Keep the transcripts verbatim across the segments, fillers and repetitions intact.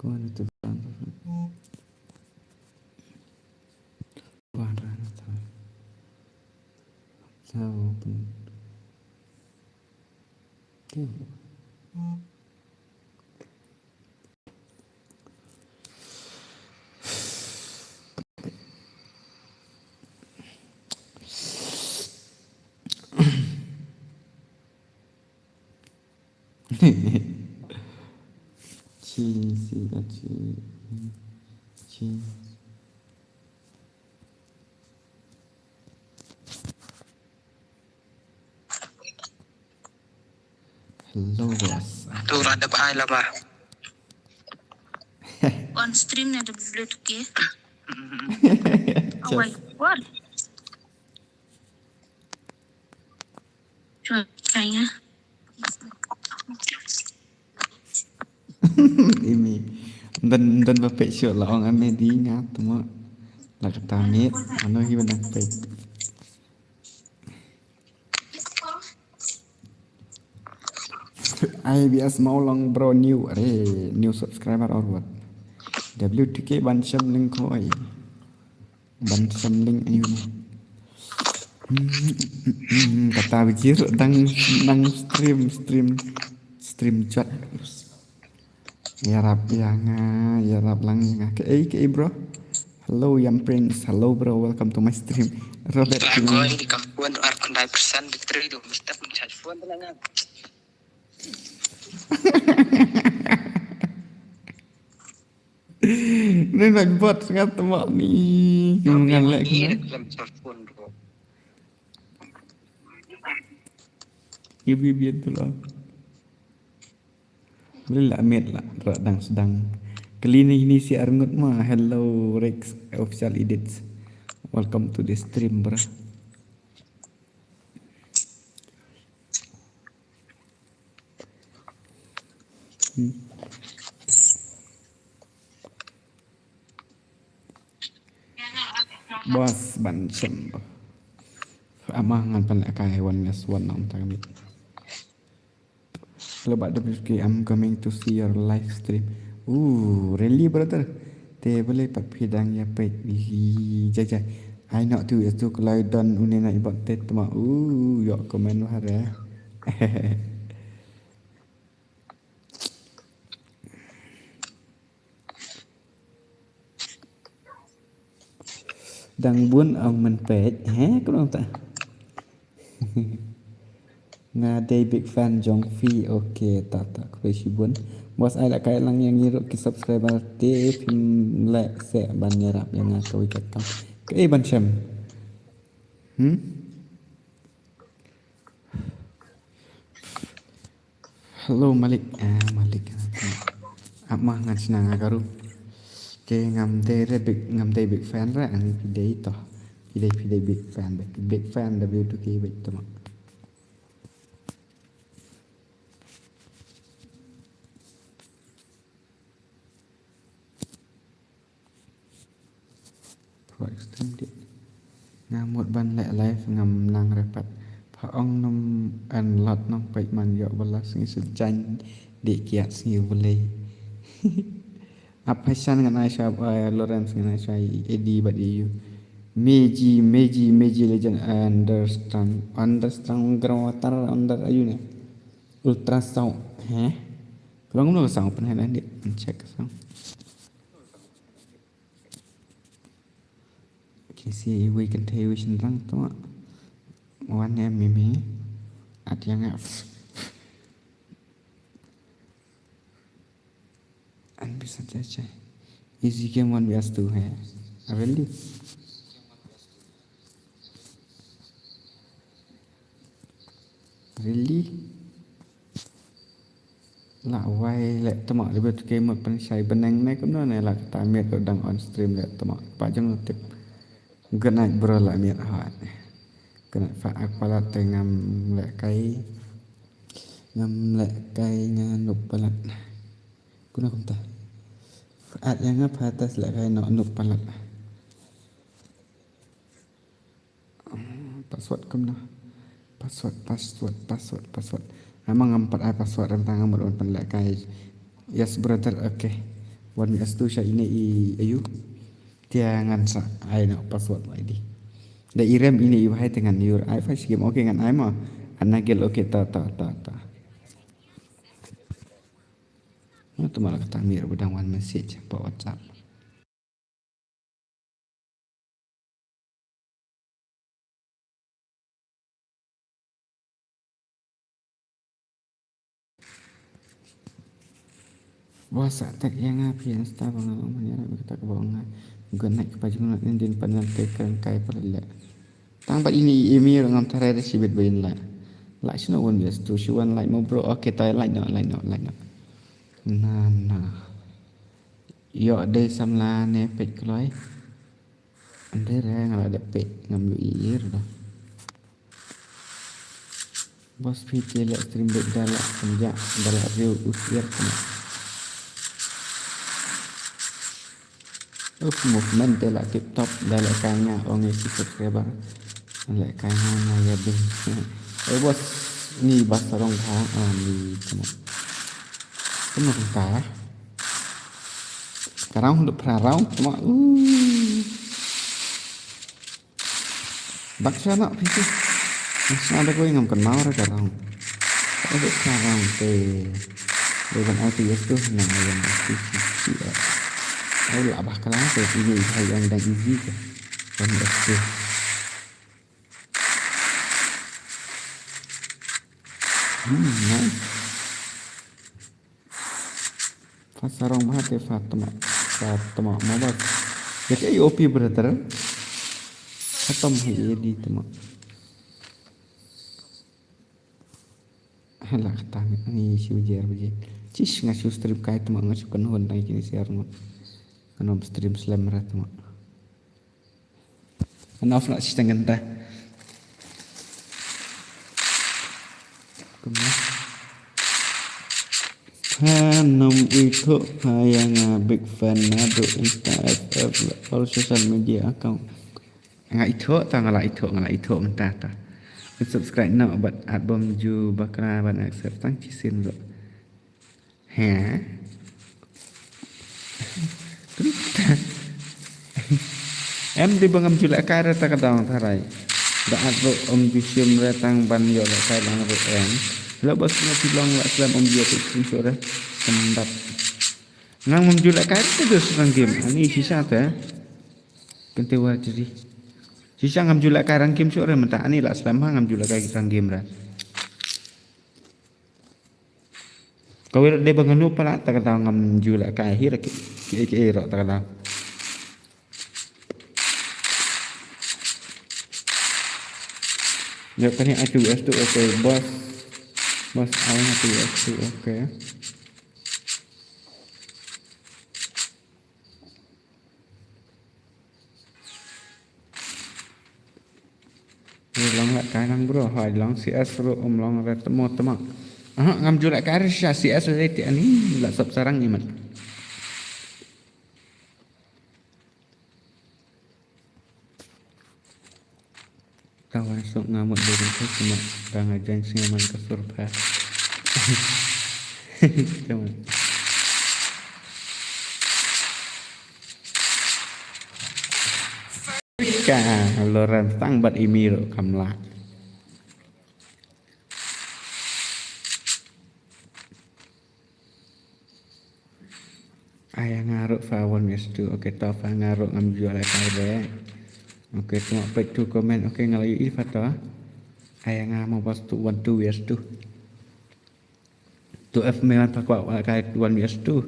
One to one. One run. Sa open. Change, change. Hello, boss. Tu rada ba ai lama. On stream na W two K. Awai, what? Cuba tanya. Imi. Don don ba pek syuk la ong ame di nga tuma. La kata mit. Ano hi ba dang pek. I B S Mawlong bro new. Are new subscriber or what? W two K ban shem link ko ai. Ban shem link ayu ne. Hmm, hmm, hmm, hmm, kata bijir dang nang stream stream stream chat. Yarap ya nga, yarap lang ya nga. Ke ei ke ei bro. Hello Yam Prince. Hello bro, welcome to my stream. Robert Kimmy. Koi di kam phone ar khyndai percent battery tu mesti pun charge phone tu lah nga. Ni nak bot sangat temak ni. Ngan lek kena. Dalam charge phone tu. Ibi biar tu lah. Boleh lah mit lah, rak dang sedang. Kali ni ni si Arngut ma. Hello Rex Official Edits. Welcome to the stream bro. Hmm. Boss ban shem. Ama ngan pan lek kai wan ngas wan nang tang mit. Hello, but W K, I'm coming to see your live stream. Ooh, really, brother? Te boleh pat phi dang ïa peit li jai jai. Ai nok tu ïa tu kloi don une na ibot te tma. Ooh, yok comment wahar ya. Dang bun ong men peit, he, kumno ta? Nga dei big fan jong phi, okay, ta ta, khublei shibun. Boss ai la kai lang ïa ngi ruh ki subscriber te phim leh seh ban ïarap ïa nga kawei ka kam. Kaei ban shem? Hmm? Hello Malik. Ah, Malik. Ap ma ngan shna nga ka ru. Ke ngam dei re big, ngam dei big fan re, ani phi dei to. Phi dei, phi dei big fan, big, big fan W two K big to ma. Pho extreme di. Nga mut ban leh live ngam nang re pat. Pha ong num en lot nong peit man ïoh bala sngi sejaiñ di kiat sngi u Blei. Ap Hassan ngan ai sha, eh, Lawrence ngan ai sha Eddie bad ïa u. Meji, Meji, Meji legend understand, understand ground water under ayu ne. Ultrasound, he? Ka long kumno ka sound pynhiar nangne, check ka sound. Ki si iwei kynthei iwei shynrang to. Wan ne mimi. At ïa nga. An bisa jai jai. Easy game one V S two he. Really? Really? La wai leh tma, leh bad ke mut pynshai bneng ne kumno ne, la kata miet ruh dang on stream leh tma. Pa jong tip. Good night bro, la miet hot. Good night, fa ak palat te ngam leh kai. Ngam leh kai, nga nup palat. Kumno kumta. At ïa nga pha tas leh kai, no nup palat. Password kumno? Password, password, password, password. Ama ngam pat ai password, em, tang ngam mut ban pynlehkai. Yes brother, okay. Wan mi astu sha ine i ayu. Tia ngan sa ai na password I D. Da i rem ine i bahai te ngan yur ai fa shi game. Okay ngan ai ma. Ana gel okay ta ta ta ta. Na tu malah kata mir bedang wan message pa WhatsApp. Bos, sa tak ïa nga phi Insta ba nga long manya ba kata ka ba nga. Gun naik ka pajung na din din panel te kren kai pala le. Tang ba ini imi ngam tharai da shibit ba in la. La shino won yes tu shi wan like mo bro. Okay, tai like no, like no, like no. Na na. Yo dei samla ne pet kloi. Ande re nga la dep pet ngam yu ir da. Bos phi te la stream bek da la kynja da la riew u siar kena. Uf, movement te la tip top da la kanya ong isi subscriber. La kanya na ya bin. Eh bos, ni bas sarong ha, ah, ni kena. Kena kenta. Ka round duk phra round tuma. Uh. Bak sana phi tu. Mas na da koi ngam kan mau ra ka round. Ka duk phra round te. Dei ban ai tu yes tu na ayam tu si si. Ai la bah kala te ini hai yang dang easy ke. Kan yes tu. Hmm, nice. Fa sarong bha te fa tama, fa tama ma bas. Ya ke O P brother. Khatam hai edi tama. Hala khatam ni shu jer baje. Chish nga shu stream kai tama nga shu kan hon dang kini share mo. Kanom stream slam ra tama. Kan off na siteng kenta. Kumno? Pha nom ithuh pha ïa nga big fan naduh Insta F F all social media account. Nga ithuh ta nga la ithuh nga la ithuh mynta ta. Subscribe no bad at bom ju bakra ban accept tang chisin ruh. He. Em dei ba ngam ju lehkai re ta ka daw tharai. Da at ruh ym ju shim re tang ban ïoh lehkai lang ruh em. Lok ba sngewthuh long la slem ym ju ïoh shim shuh re. Kyndat. Ngam ngam ju lehkai re ta ka daw sdang game. Ani shisha te. Kynte wa jri. Shisha ngam ju lehkai rang game shuh re mynta ani la slem ha ngam ju lehkai rang game re. Kawei ruh dei ba nga nuh palat ta ka daw ngam ju lehkai hi ra ki ki ki ruh ta ka daw. Ïa kane ai tu S tu okay boss. Boss ai nga tu S tu okay. Long lehkai nang bro, hoi long C S bro, um long re temo temo. Aha, ngam ju lehkai re sha C S re ti ani la sap sarang iman. Kawan sok ngamut dei bengkok cuma dang ajan singaman ka surprise. Cuma. Ka loran tang bat imiro kamla. Aya nga ruh fa one vs two. Okay to fa nga ruh ngam jual kai de. Okay to pek tu comment. Okay nga la yu i fa to. Aya nga mo bas tu one two vs two. Tu F me wan pa kwa kai one vs two.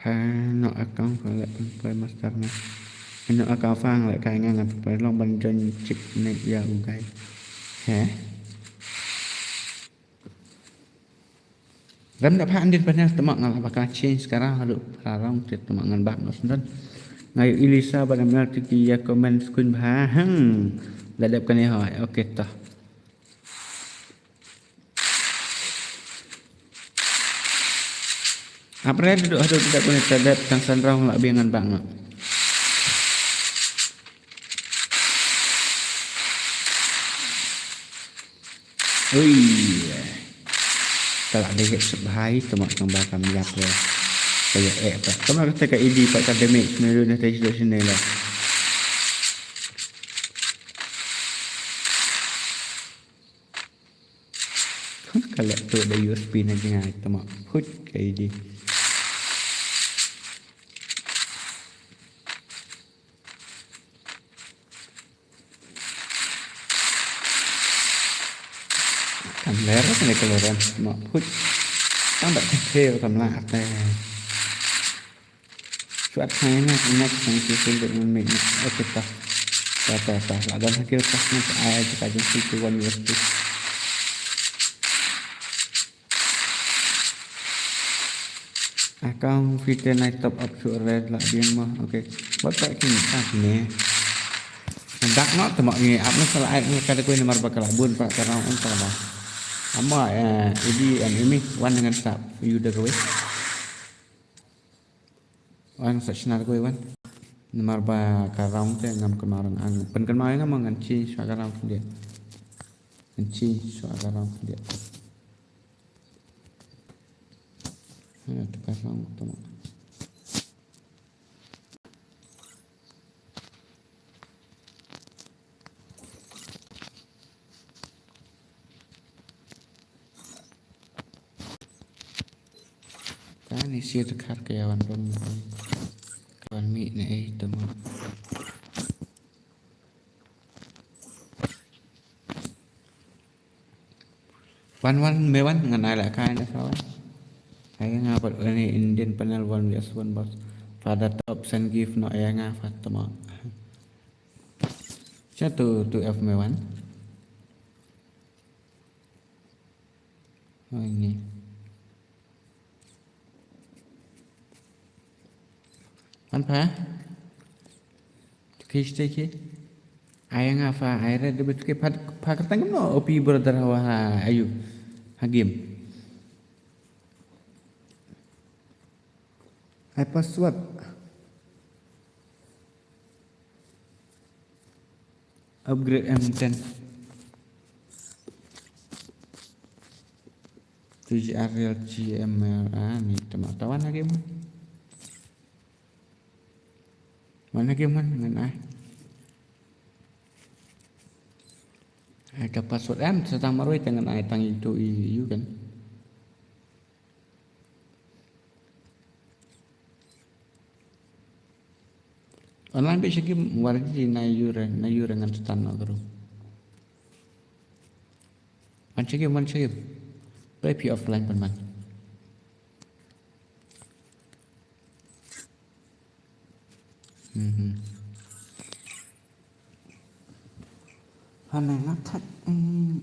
Pha no account pha leh pynpoi master na. No account pha leh kai nga ngan pynpoi long ban join chik ne ya u guy. He. Ram da pha andin panel tama nga la baka change kara halu rarong tit tama ngan bak no sendan. Ngayu Ilisa ba da mel tiki ya comment skun bha hang. Da dep kane hoi. Okay toh. Apre duduk hadap tidak boleh terhadap tang sandraung lak biangan bang. Ui. Ka la dei ka ship bha hi, tang ba kam ïap re. Ka ïa eh pat. Tang ba kata ka A D pat ka damage ne ruh ne te shisha shine le. Ka leh tu da U S P na jngai tang ba phut ka A D. Kam ler ne ka loran ma phut. Tang ba ka thir kam la te. Chuat hai ne ne kan ki sun de mun mi. Oke ta. Ta ta ta la dan hakil ta ne ai ta jin si tu wan wes tu. Account fee te nai top up shuh re la biang mo. Okay. Wat pa kini ah kini. Dak no te mo ngi ap na sala ai ngi ka da koi namar ba ka la bun pa ka rong an ta ba. Amo eh idi an imi wan dengan sap yu da koi. Wan sa shna da koi wan. Namar ba ka rong te ngam kynmaw rong ang. Pyn kynmaw ngam ngan chi shuwa ka rong khyndiat. Ngan chi shuwa ka rong khyndiat. Hana te ka rong te mo. Kani sir khar ka ïa wan rong. Ka wan mih ne ei te mo. Wan wan me wan ngan ai la kai na sa wan. Ai nga pat ani Indian panel wan yes wan bos. Father top send gift no ai nga fat tama. Cha tu tu F me wan. Ai ni. An pha? Tuki shteki. Ayang afa aire de betuki pha pha kertang no opi brother hawa ha ayu. Ha game. Ai password. Upgrade M ten. T G R L G M L A ni tama tawan lagi mo. Mana game man ngan ai. Ai ka password em sa tang marwei tang ngan ai tang itu i yu kan. Online bit shagim warji na yure na yure ngan tetan na guru. Wan shagim wan shagim. Play P offline pan man. Mhm. Hana nga that eh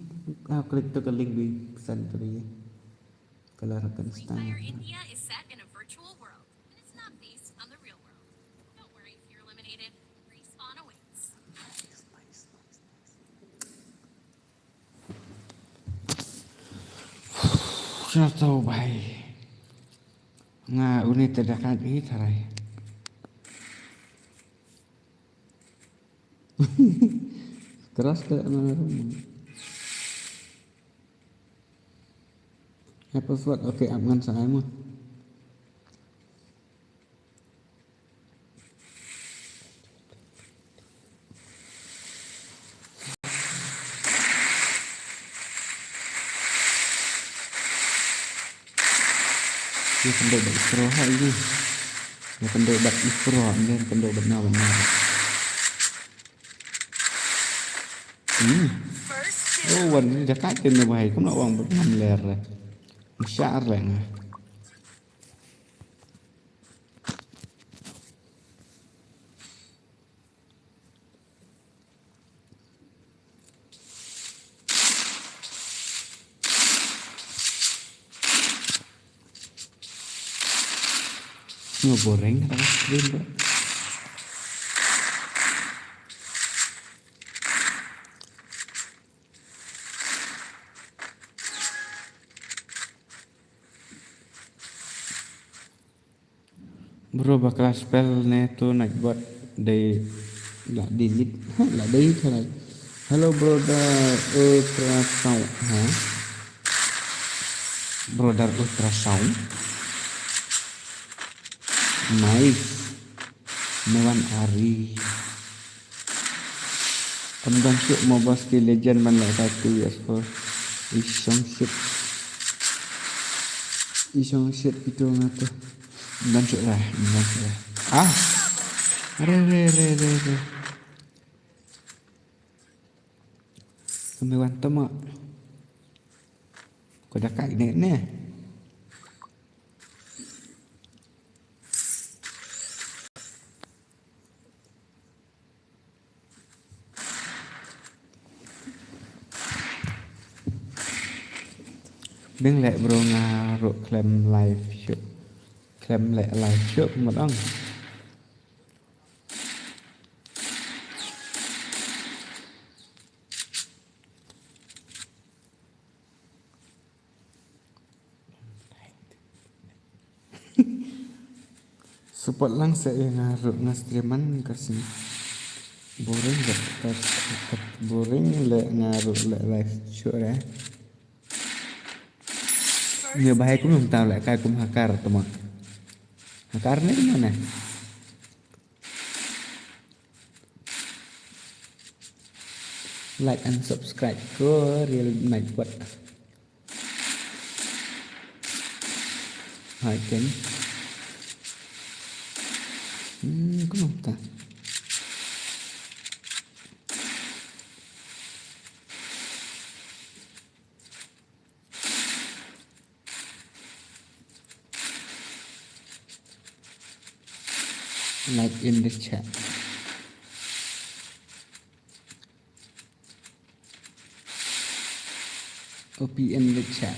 ah, klik tu ka link bi pesan tu ri. Kalau rakan stang. India is set in a virtual world, and it's not based on the real world. Don't worry if you're eliminated. Respawn awaits. Shna to bai. Nga uni te dakat i tarai. Keras ke mana rumah. Apa suat oke ap ngan sa ai mo. Ïa kynduh bad i Pro ha ïa. Ïa kynduh bad i Pro ha ïa kynduh bad na bad na. Hmm. Oh wan ni da ka ken na bai kumno wang bad ngam ler. Shar le nga. Nggak goreng kata stream bro. Bro bakla spell ne tu Nightbot dei la delete la dei thalai. Hello, brother Ultrasound. Huh? Brother Ultrasound. Nice. Mewan Ari. Kam don shuh mo boss ki legend ban leh ka two vs four. I shong shit. I shong shit itu nga tu. Kam don shuh lah, kam don shuh lah. Ah. Re, re, re, re, re. Kami wan tama. Ko da kai ne ne. Ding leh bro nga ruh khlem live shuh. Khlem leh live shuh mut ong. Support lang sa ïa nga ruh nga stream man ka sing. Boring kat, kat, kat boring leh nga ruh leh live shuh re. Ïa bahai kum ym tau leh kai kum hakar tama. Hakar ne kumne. Like and subscribe ko real night bot. Hai ken. Hmm, kumta. Like in the chat. Copy in the chat.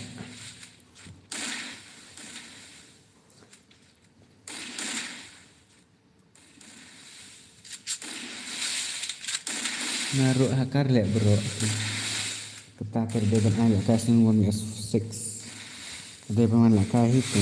Nga ruh hakar leh bro. Kata ka dei ban ai leh ka sing one S six. Dei ban wan leh ka hi tu.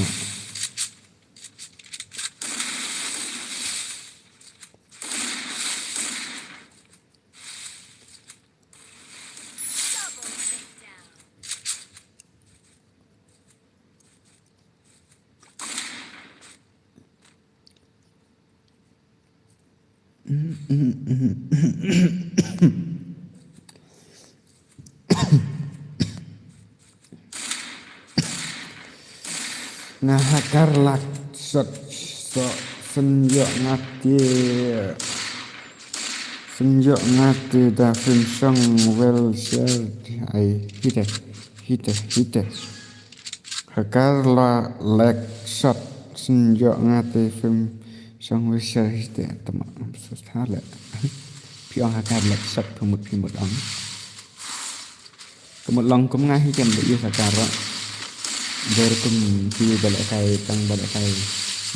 Nga hakar lak sot so sen ïoh nga te. Sen ïoh nga te da film song well share ai hite hite hite. Hakar la lek sot sen ïoh nga te film song well share hite tama susah le. Phi ong hakar lek sot phi mut phi mut ong. Ka mut long kum nga hi kem ba use hakar ruh. Dei ruh kum phi ba leh kai tang ba leh kai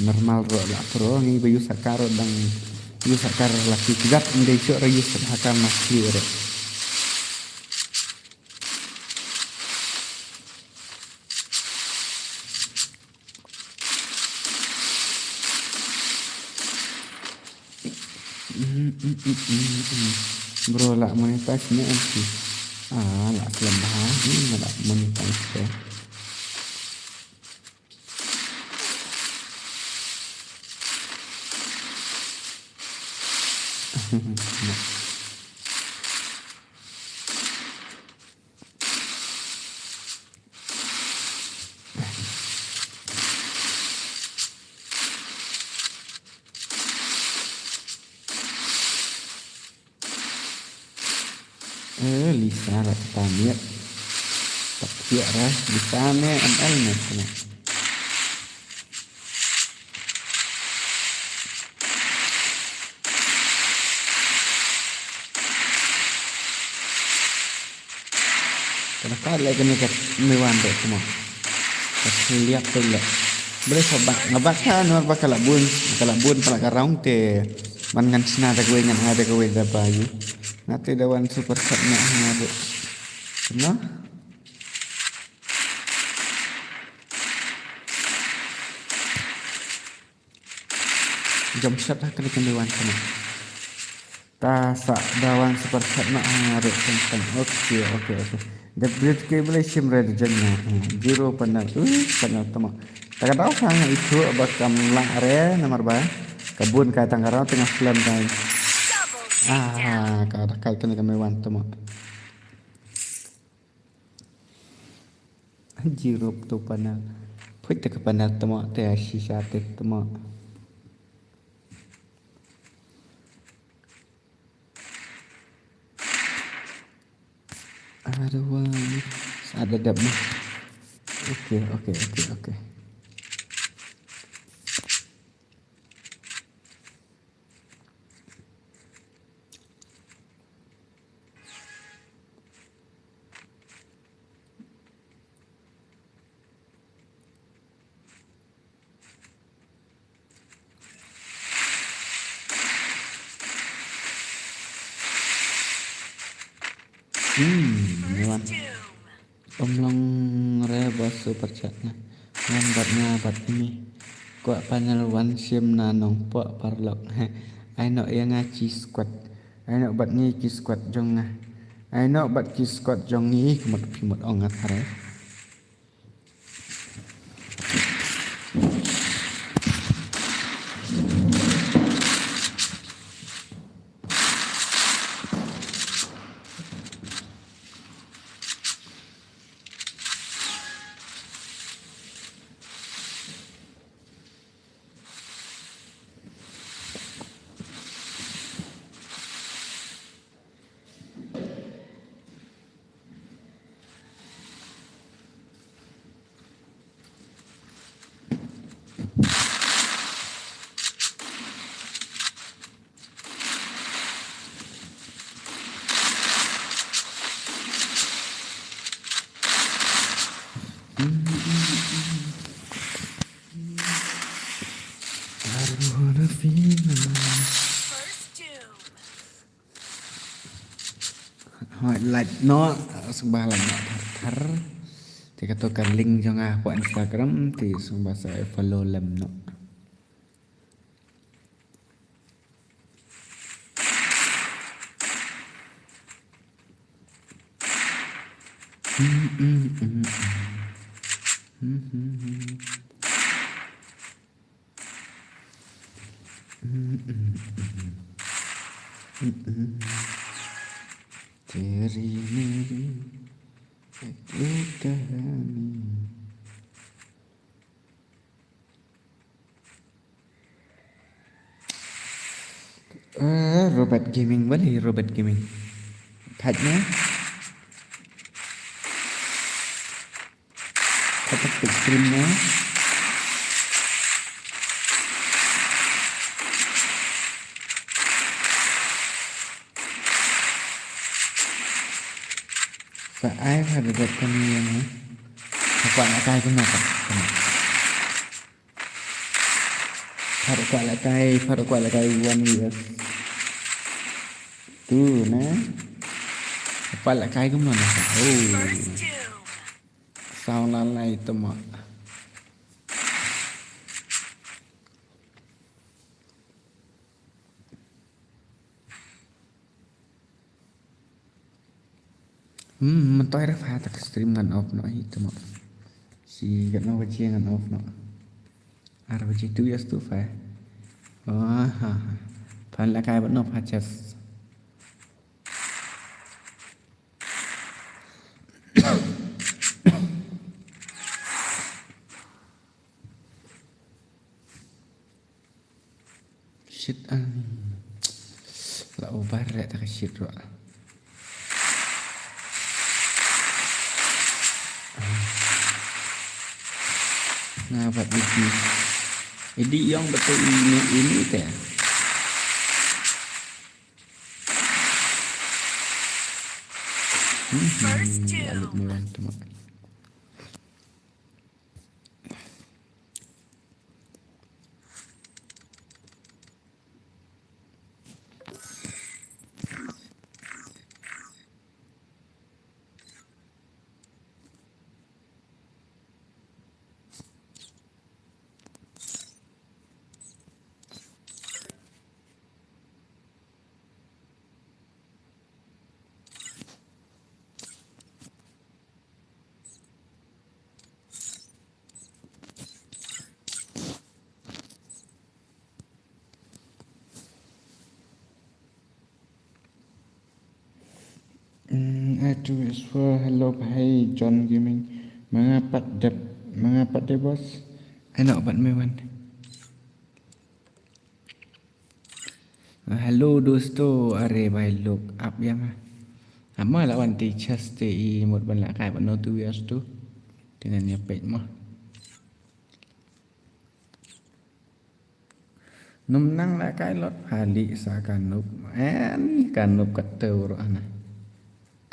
normal ruh la pro ngi ba use hakar ruh dang use hakar la ki kjat ndei shuh ruh use hakar na ki ruh. Bro, lah monetize ne em si? Ah, lah slem bha, hmm, lah monetize te. Eh, Lisa la ta miet. Tak siap lah. Lisa ne M L ne kena. Kena ka leh kene ka Mewan de semua. Ka liap tu leh. Boleh sabak ngabak ka nuan bak ka la bun, ka la bun pala ka raung te. Man ngan sna da kawei ngan ai da kawei da bayu. Ngate da wan super chat na ngade. Kena. Jom shot ha kane ka Mewan kane. Ta sa da wan super chat noh ha nga ruh teng teng. Okay, okay, okay. Dep bit ki bele shim re de jen na. Zero panel. Uh, panel temo. Ta ka daw sa nga ithuh ba kam lah re namar ba ka bun kai tang ka raw teng nga slem kai. Ah, ka da kai kane ka me wan temo. Zero tu panel. Put te ka panel temo te shisha te temo. Aduh, wah. Ada dap mah. Okay, okay, okay, okay. Hmm, ni wan. Ym long re ba super chat na. Wan bad nga bad imi. Kwah panel wan shim na nongpoh paralok. Ai noh ïa nga ki squad. Ai noh bad ngi ki squad jong nga. Ai noh bad ki squad jong ngi, kumut phi mut ong nga thare. Hooid, like noh, sngewbha like noh thar thar. Te kato ka link jong nga hapoh Instagram, te sngewbha sa follow lem noh. तेरी मेरी एक कहानी। Eh, Robert Gaming, bali Robert Gaming. Thait ne? Thait tak stream ne? Sa ai ha da dep kane ïa nga. Sa kwah lehkai kumno ka. Phar kwah lehkai, phar kwah lehkai one U S. Tu na. Kwah lehkai kumno na. Oh. Sound la lai tuma. Hmm, mynta ira pha ta ka stream ngan off noh hi tuma. Shi katno baje ngan off noh. Ar baje tu ïa stu pha. Oh, ha, ha. Pha lehkai bad noh pha chess. Shit, ah. La over re ta ka shit ruh. Nga bat lagi. Jadi yang betul ini, ini teh. Hmm, hmm, alut ni wan tu mak. Hi to as well. Hello, hi John Gaming. Ma nga pat dep, ma nga pat dep boss. Ai noh bad me wan. Ah, hello dosto, are bai luk ap ïa nga. Ap ma la wan te chest te i mut ban la kai ban no tu ïa stu. Te ngan ïa peit ma. Num nang la kai lot pha li sa ka nup. Ani ka nup ka teu ro ana.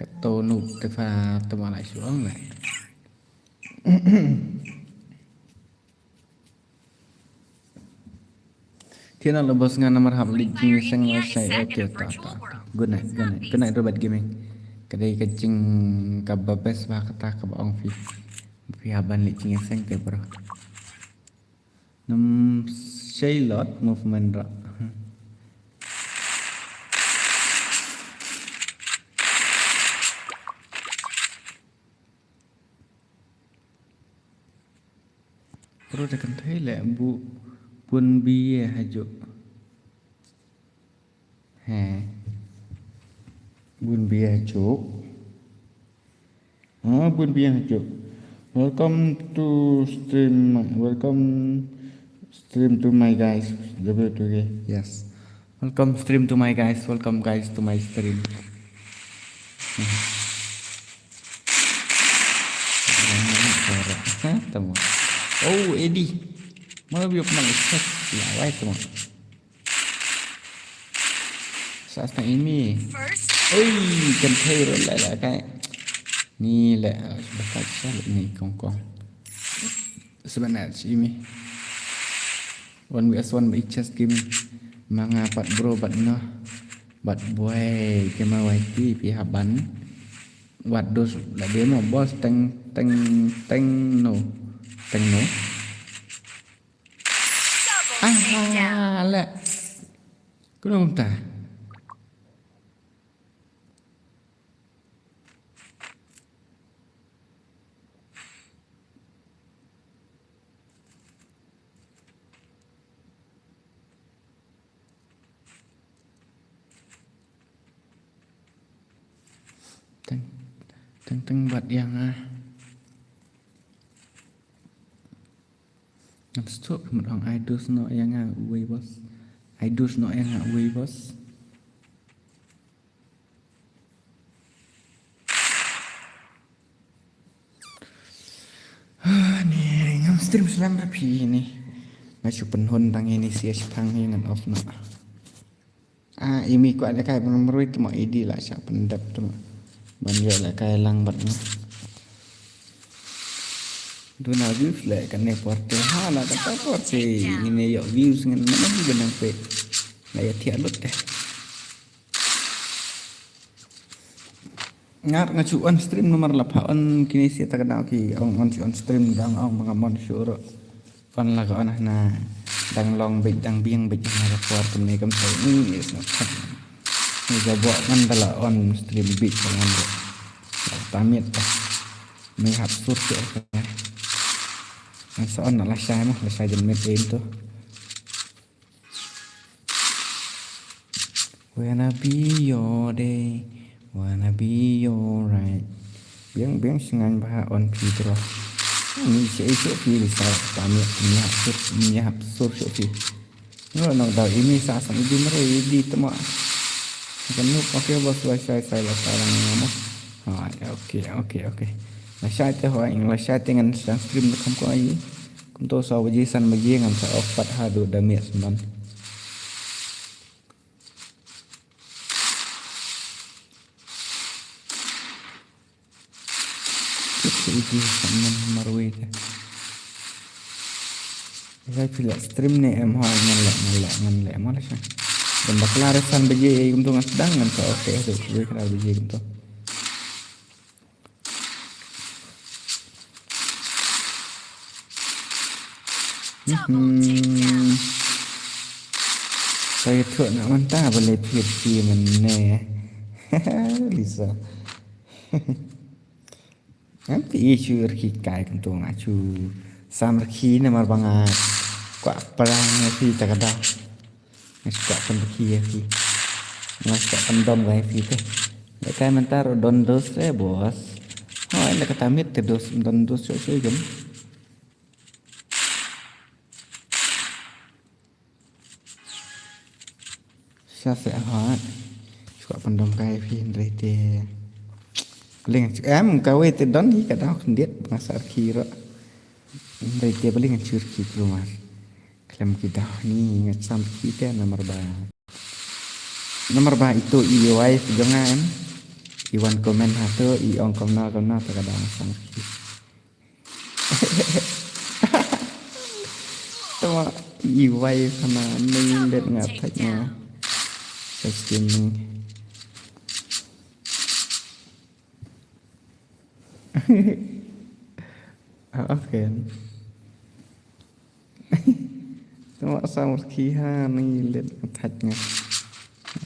Ka teu nup te pha te ma la shuang la. Tiana lo bos nga namar hap li jing seng la sai. Okay, ta ta ta. Good night, good night. Good night Robert Gaming. Ka dei ka jing ka ba best ba kata ka ba ong phi. Phi hap ban li jing seng te bro. Num shei lot movement ra. Bro da kan thei le bu bun bie hajuk. He. Bun bie hajuk. Ah, bun bie hajuk. Welcome to stream. Welcome stream to my guys. W two K. Yes. Welcome stream to my guys. Welcome guys to my stream. Hah, tama. Oh, Eddie. Mana biar pernah cek. Ya, wai tama. Sa sa ini. Oi, kan thei ro la la kai. Ni la, bakal sa ni kong kong. Sebenarnya si ini. One V S one ba i chess game. Ma nga pat bro bad noh. Bad boy kema wai ti phi haban. Wat dos la demo boss teng teng teng no. Teng no. Ah, la. Kunong ta. Teng teng teng bad ïa nga. Ngam stuk mut ong ai dus noh ïa nga uwei boss. Ai dus noh ïa nga uwei boss. Ah, ni ngam stream slam ba phi ni. Nga shu pynhun tang ini sia shipang ni ngan off noh. Ah, imi kwah da kai ban mrui tmo idi la sha pyndep tmo. Ban ïoh la kai lang bad nga. Duna views le kane por te ha la kata por te ini ïoh views ngan mana di benang pe. La ïa thiah lut te. Ngat nga chu on stream nomar la pha on kini sia ta ka dang ki ong on chu on stream dang ong ba nga mon shu ro. On la ka on na dang long bit dang biang bit na ka por kumne kam sai ni is not fun. Ni ka bo ngan da la on stream bit ka ngan ro. Ta miet ta. Ni hap sur ke. Ngan sa on na la shai ma la shai jen miet em tu. Wanna be your day, wanna be your right. Biang biang shngain ba on phi bro. Ni sha sha phi li sa ta ni ni hap sur ni hap sur sha phi. Ngo nong dau ini sa sang di mare di tma. Kan nuk pakai bos lai sai sai la sa lang mo. Ha, okay okay okay. La sai te ho ing la sai te ngan sang stream de kam ko ai. Kumto sa baje san baje ngan sa off pat ha du da miet man. Kit kit iti sa man marwei te. Sai phi la stream ne em ha ngan le ngan le ngan le ma la sa. Dan bakla re san baje kumto ngan sedang ngan sa off te ha du wei kra baje kumto. Hmm. Kai thok na man ta ba le phir ki man ne. Lisa. Am ti shu rki kai kan tu nga chu sam rki na mar banga kwa parang phi ta ka da. Nga shu kwah pynrkhie ïa phi. Nga shu kwah pyndom ïa phi te. Lehkai mynta ruh don dos re boss. Hooid, lehkai ta miet te dos, don dos shuh shuh jong. Sha se hooid. Shuwa pyndonkam phi hynrei te. Leng em kawei te don hi ka daw khyndiat ba nga sa rkhie ruh. Hynrei te ba leng shu rkhie kulmar. Khlem ki daw ni nga sam rkhie te namar ba. Namar ba ito i wife jong nga em. I wan comment hato i ong kumno kumno te ka daw nga sam rkhie. Tama i wife hana ni let nga thait nga. Sa skin ni. Ah, okay. Tama sa murki ha ni let nga thait nga.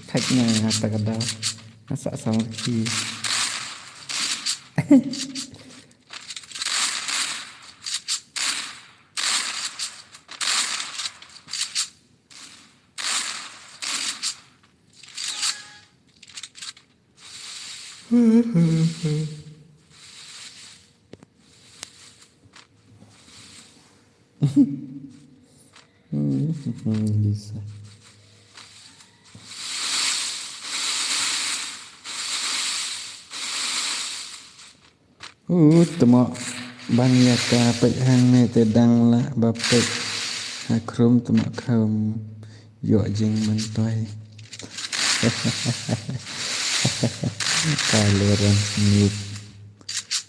Thait nga nga ta ka daw. Nga sa sa murki. Lisa. U tmo ban ïa ka peit hangne te dang lah ba peit ha khrum tmo kham ïoh jingmyntoi. Ka Lawrence noob.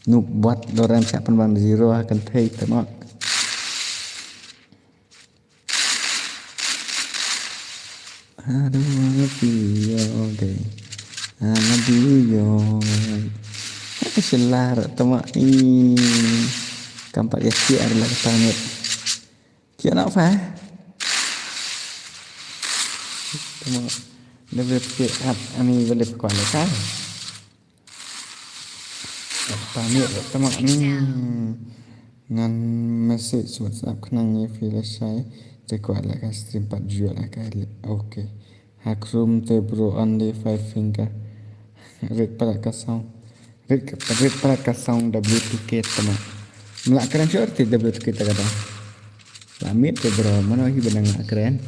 Noob bot Lawrence ka pynban zero ha kynthei tmo. Aduh, aduh, yo, okay. Aduh, yo. Ka selar tama i. Kampat ya siar lah ka tangut. Kia nak fa? Tama. Lebih sikit at ani boleh kuat lekas. Pamit tama ni. Ngan message WhatsApp khnang ïa phi lashai. Te kwah leh ka stream pat jua leh ka leh. Okay. Ha khrum te bro only five finger. Rit palat ka song. Rit ka rit palat ka song W two K tama. Mla kren sure te W two K ta ka da. Lamit te bro mano hi benang la kren.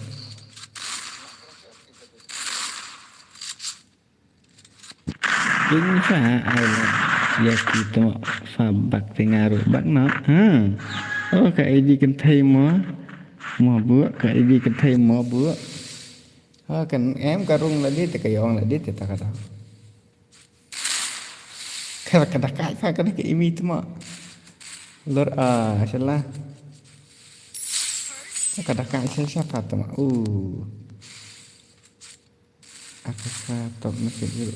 King fa ai la. Ïa ki tama fa bak te nga ruh bak na. Ha. Oh ka I D kynthei mo. Mo bu ka I D kynthei mo bu. Ha kan em ka rung la di te ka yong la di te ta ka ta. Ka ka da ka fa ka da ka imi tama. Lor a shala. Ka da ka shala sha fa tama. Uh. Aku sa top message dulu.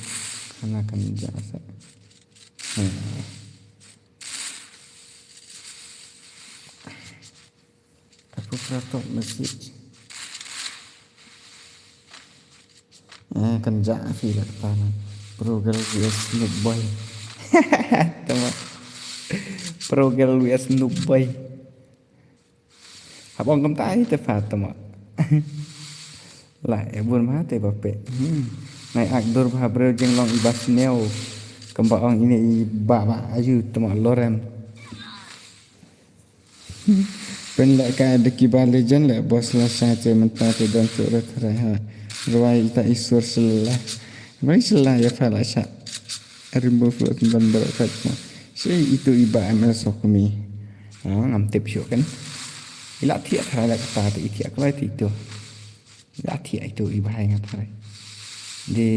Karena kan jasa. Hmm. Aku sa top message. Eh, kan ja fi la kata na. Pro girl V S noob boy. Tama. Pro girl V S noob boy. Hap ong kumta hi te fa tama. La e bun ma te ba pe. Hmm. Nai ak dur ba breu jeng long i ba sniew. Kamba ong ine i ba ba ayu tama Loren. Pen la ka de ki ba legend la boss la sa te menta te don tu ret rai ha. Rwai ita isur sela. Rwai sela ya fa la sa. Remove lo tun ban barat kat ma. Si itu i ba M L sokmi. Ah, ngam tip syu kan. Ila thiak kara la kata te i thiak kara te itu. Ila thiak itu i ba hai ngat hai. Di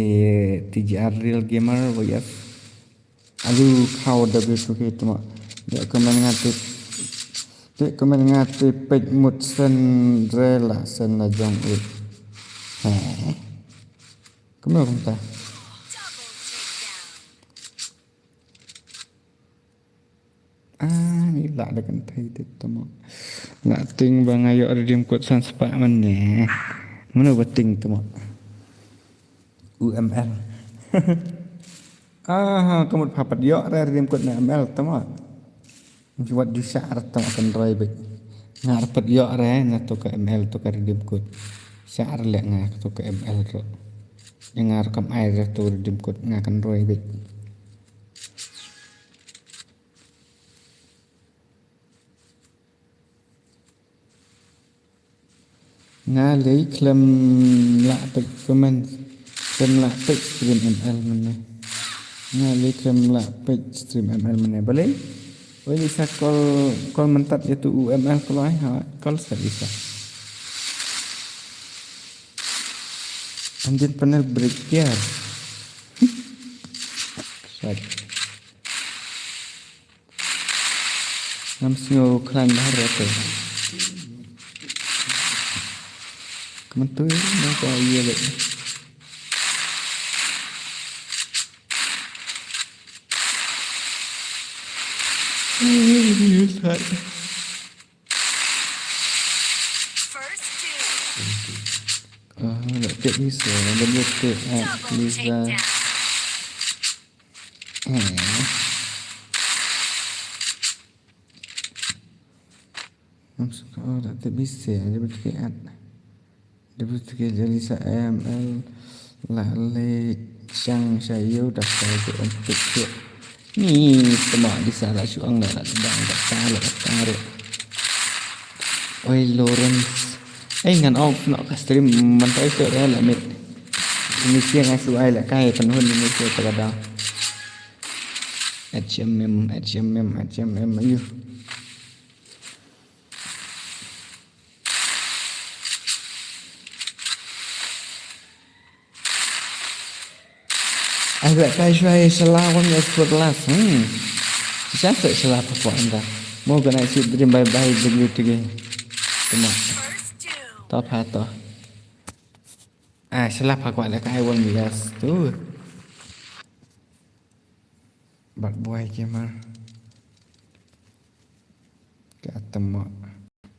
T G R Real Gamer V S. Alu khaw W two K tama. Dek comment nga te. Dek comment nga te peit mut sen re la sen la jong u. He. Kumno kumta. Ah, ni la da kan thei te tama. Nga ting ba nga ïoh redeem code san spah man ne. Mano ba ting tama. U M L. Ah, ka mut pha pat ïoh re redeem code na M L tama. Ngi wat ju shah re tama kan roi bit. Nga re pat ïoh re na to ka M L to ka redeem code. Shah re leh nga to ka M L ro. Ïa nga ruh kam ai ruh tu redeem code, nga kan roi beit. Nga lei khlem lah peit comment, khlem lah peit stream M L mynne. Nga lei khlem lah peit stream M L mynne. Balei? Oi, Lisa, call, call mynta ïa tu u M L kloi ha, call sa Lisa. Andin panel break gear. Right. Ngam sngew khlaiñ bha ruh te. Ka mynta na ka ïa leh. Ïa leh. First two. Ah, la tip ni sa, la tip, ah, Double Lisa. Takedown. Eh. Ngam suka, oh, la tip ni sa, la tip ni sa. Dep tu ki jali sa M L la leit shang sha ïew da ka ju ong pit shuh. Ni tama di sa la shu ong la la dang da ka la ka ro. Oi Lawrence. Ei ngan off noh ka stream mynta shuh da la mit. Ni sia nga shu ai la kai pynhun ni sia ta ka da. H M M, H M M, H M M ayu. Ai ba kai shuwa shala wan ya super last. Hmm. Shisha sa shala pa kwa anda. Mo gana isi dream bye bye W T G. Tuma. Top ha to. Ah, shala pa kwa la kai wan ya tu. Bad boy gamer. Ka tama.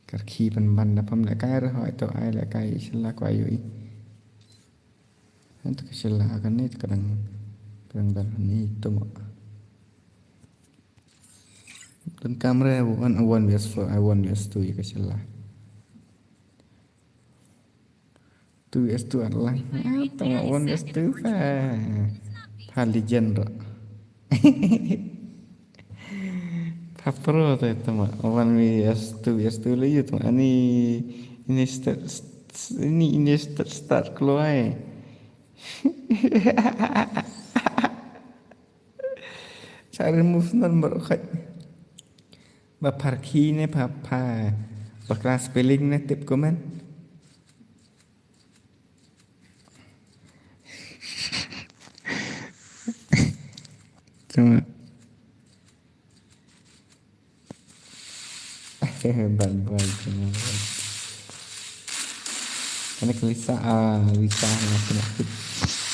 Ka rkhie pynban da pham lehkai ruh hooid to ai lehkai shala kwah ïohi. Hynta ka shala kane ka dang, ka dang dal hangne to mo. Donkam re, I want, I want V S four, I want V S two ïa ka shala. Two V S two at lang. Ah, tama one V S two pa. Pa legend ro. Pa pro te tama one V S two, V S two le yu tama ani ini start, ini, ini start, start keluar. Sa remove nan baru khat. Ba parki ne pa pa. Ba kelas spelling ne tip comment. Cuma. Bad boy cuma. Kane ka Lisa, ah, Lisa na kena kit.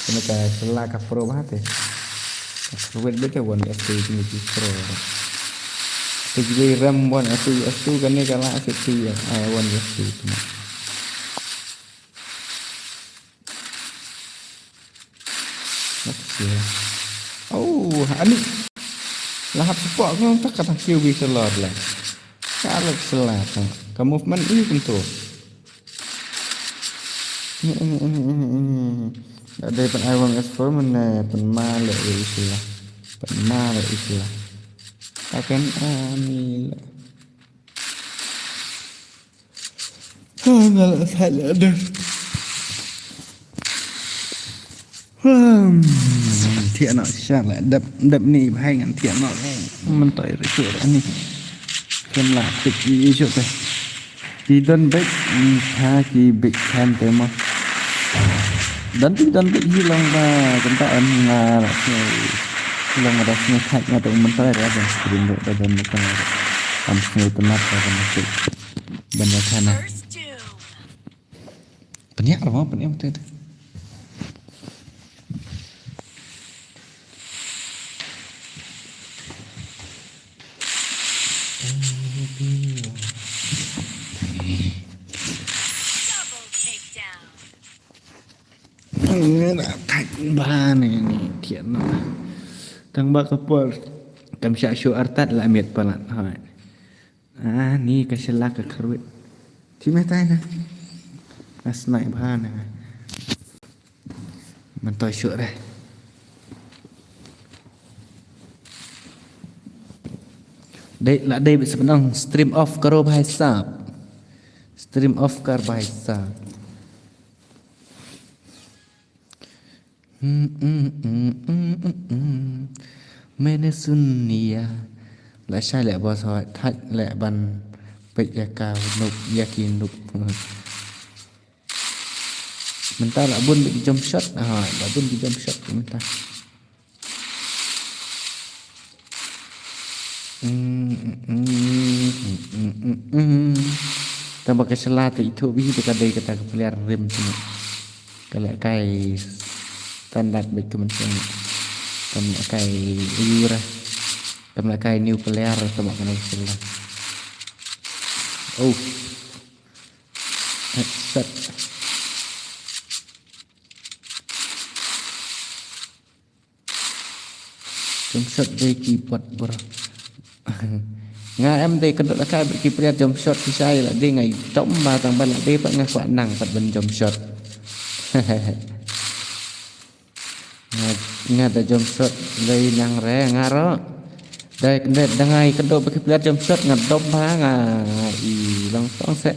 Kane ka shala ka pro ba te. Ka pro bet bet ka one S T ni ki pro. Te jilai ram one S T, S T kane ka la S T, ah, one S T cuma. Okay. Oh, ani. Lahap support ko tak kata Q B salad lah. Ka lek shala ka, ka movement ini control. Ini, ini, ini, ini, ini. Ada pen I one S four mana pen male issue lah. Pen male issue lah. Akan ani lah. Nga la sah la dep. Hmm, thiah noh shisha la dep, dep ni bha ngan thiah noh. Mynta i rikut ni. Kan la tik i shuh te. Ki don bek, ha ki bek kan te mo. Don bek, don bek hi long ba, kan ta an nga la sngewthuh. Long ba da sngewthuh nga te mynta ra ban screen da don mynta. Am sngewthuh na ka ban tik. Ban ïa khana. Pynïaid ruh mo, pynïaid mo te. Thait bha ne ni, thiah noh. Tang ba ka por kam shah shu artat la miet palat. Hai. Ah, ni ka shala ka kharwit. Ti me tai na. Nga snai bha na. Myntoi shuh re. Dei, la dei bit sa pynang stream off karo bhai sab. Stream off kar bhai sab. Hmm, hmm, hmm, hmm, hmm, hmm. Maine sun liya. La shai leh boss hoi, thait leh ban peit ïa ka noob, ïa ki noob. Mynta la bun beit ki jump shot, ah, la bun ki jump shot mynta. Mm, mm, mm. Tang ba ka shala te ithuh beit te ka dei kata ka player rim te. Ka leh kai standard beit ka mynsiem. Kam leh kai ura. Kam leh kai new player te ma ka shala. Oh. Headshot. Jump shot dei ki bot bro. Nga em dei kynduh lehkai bad ki player jump shot ki shai la dei nga i dom ba tang ba la dei pat nga kwah nang pat ban jump shot. Nga, nga da jump shot dei nang re nga ro. Dei, dei, da nga i kynduh bad ki player jump shot nga dom ba nga i long tong se.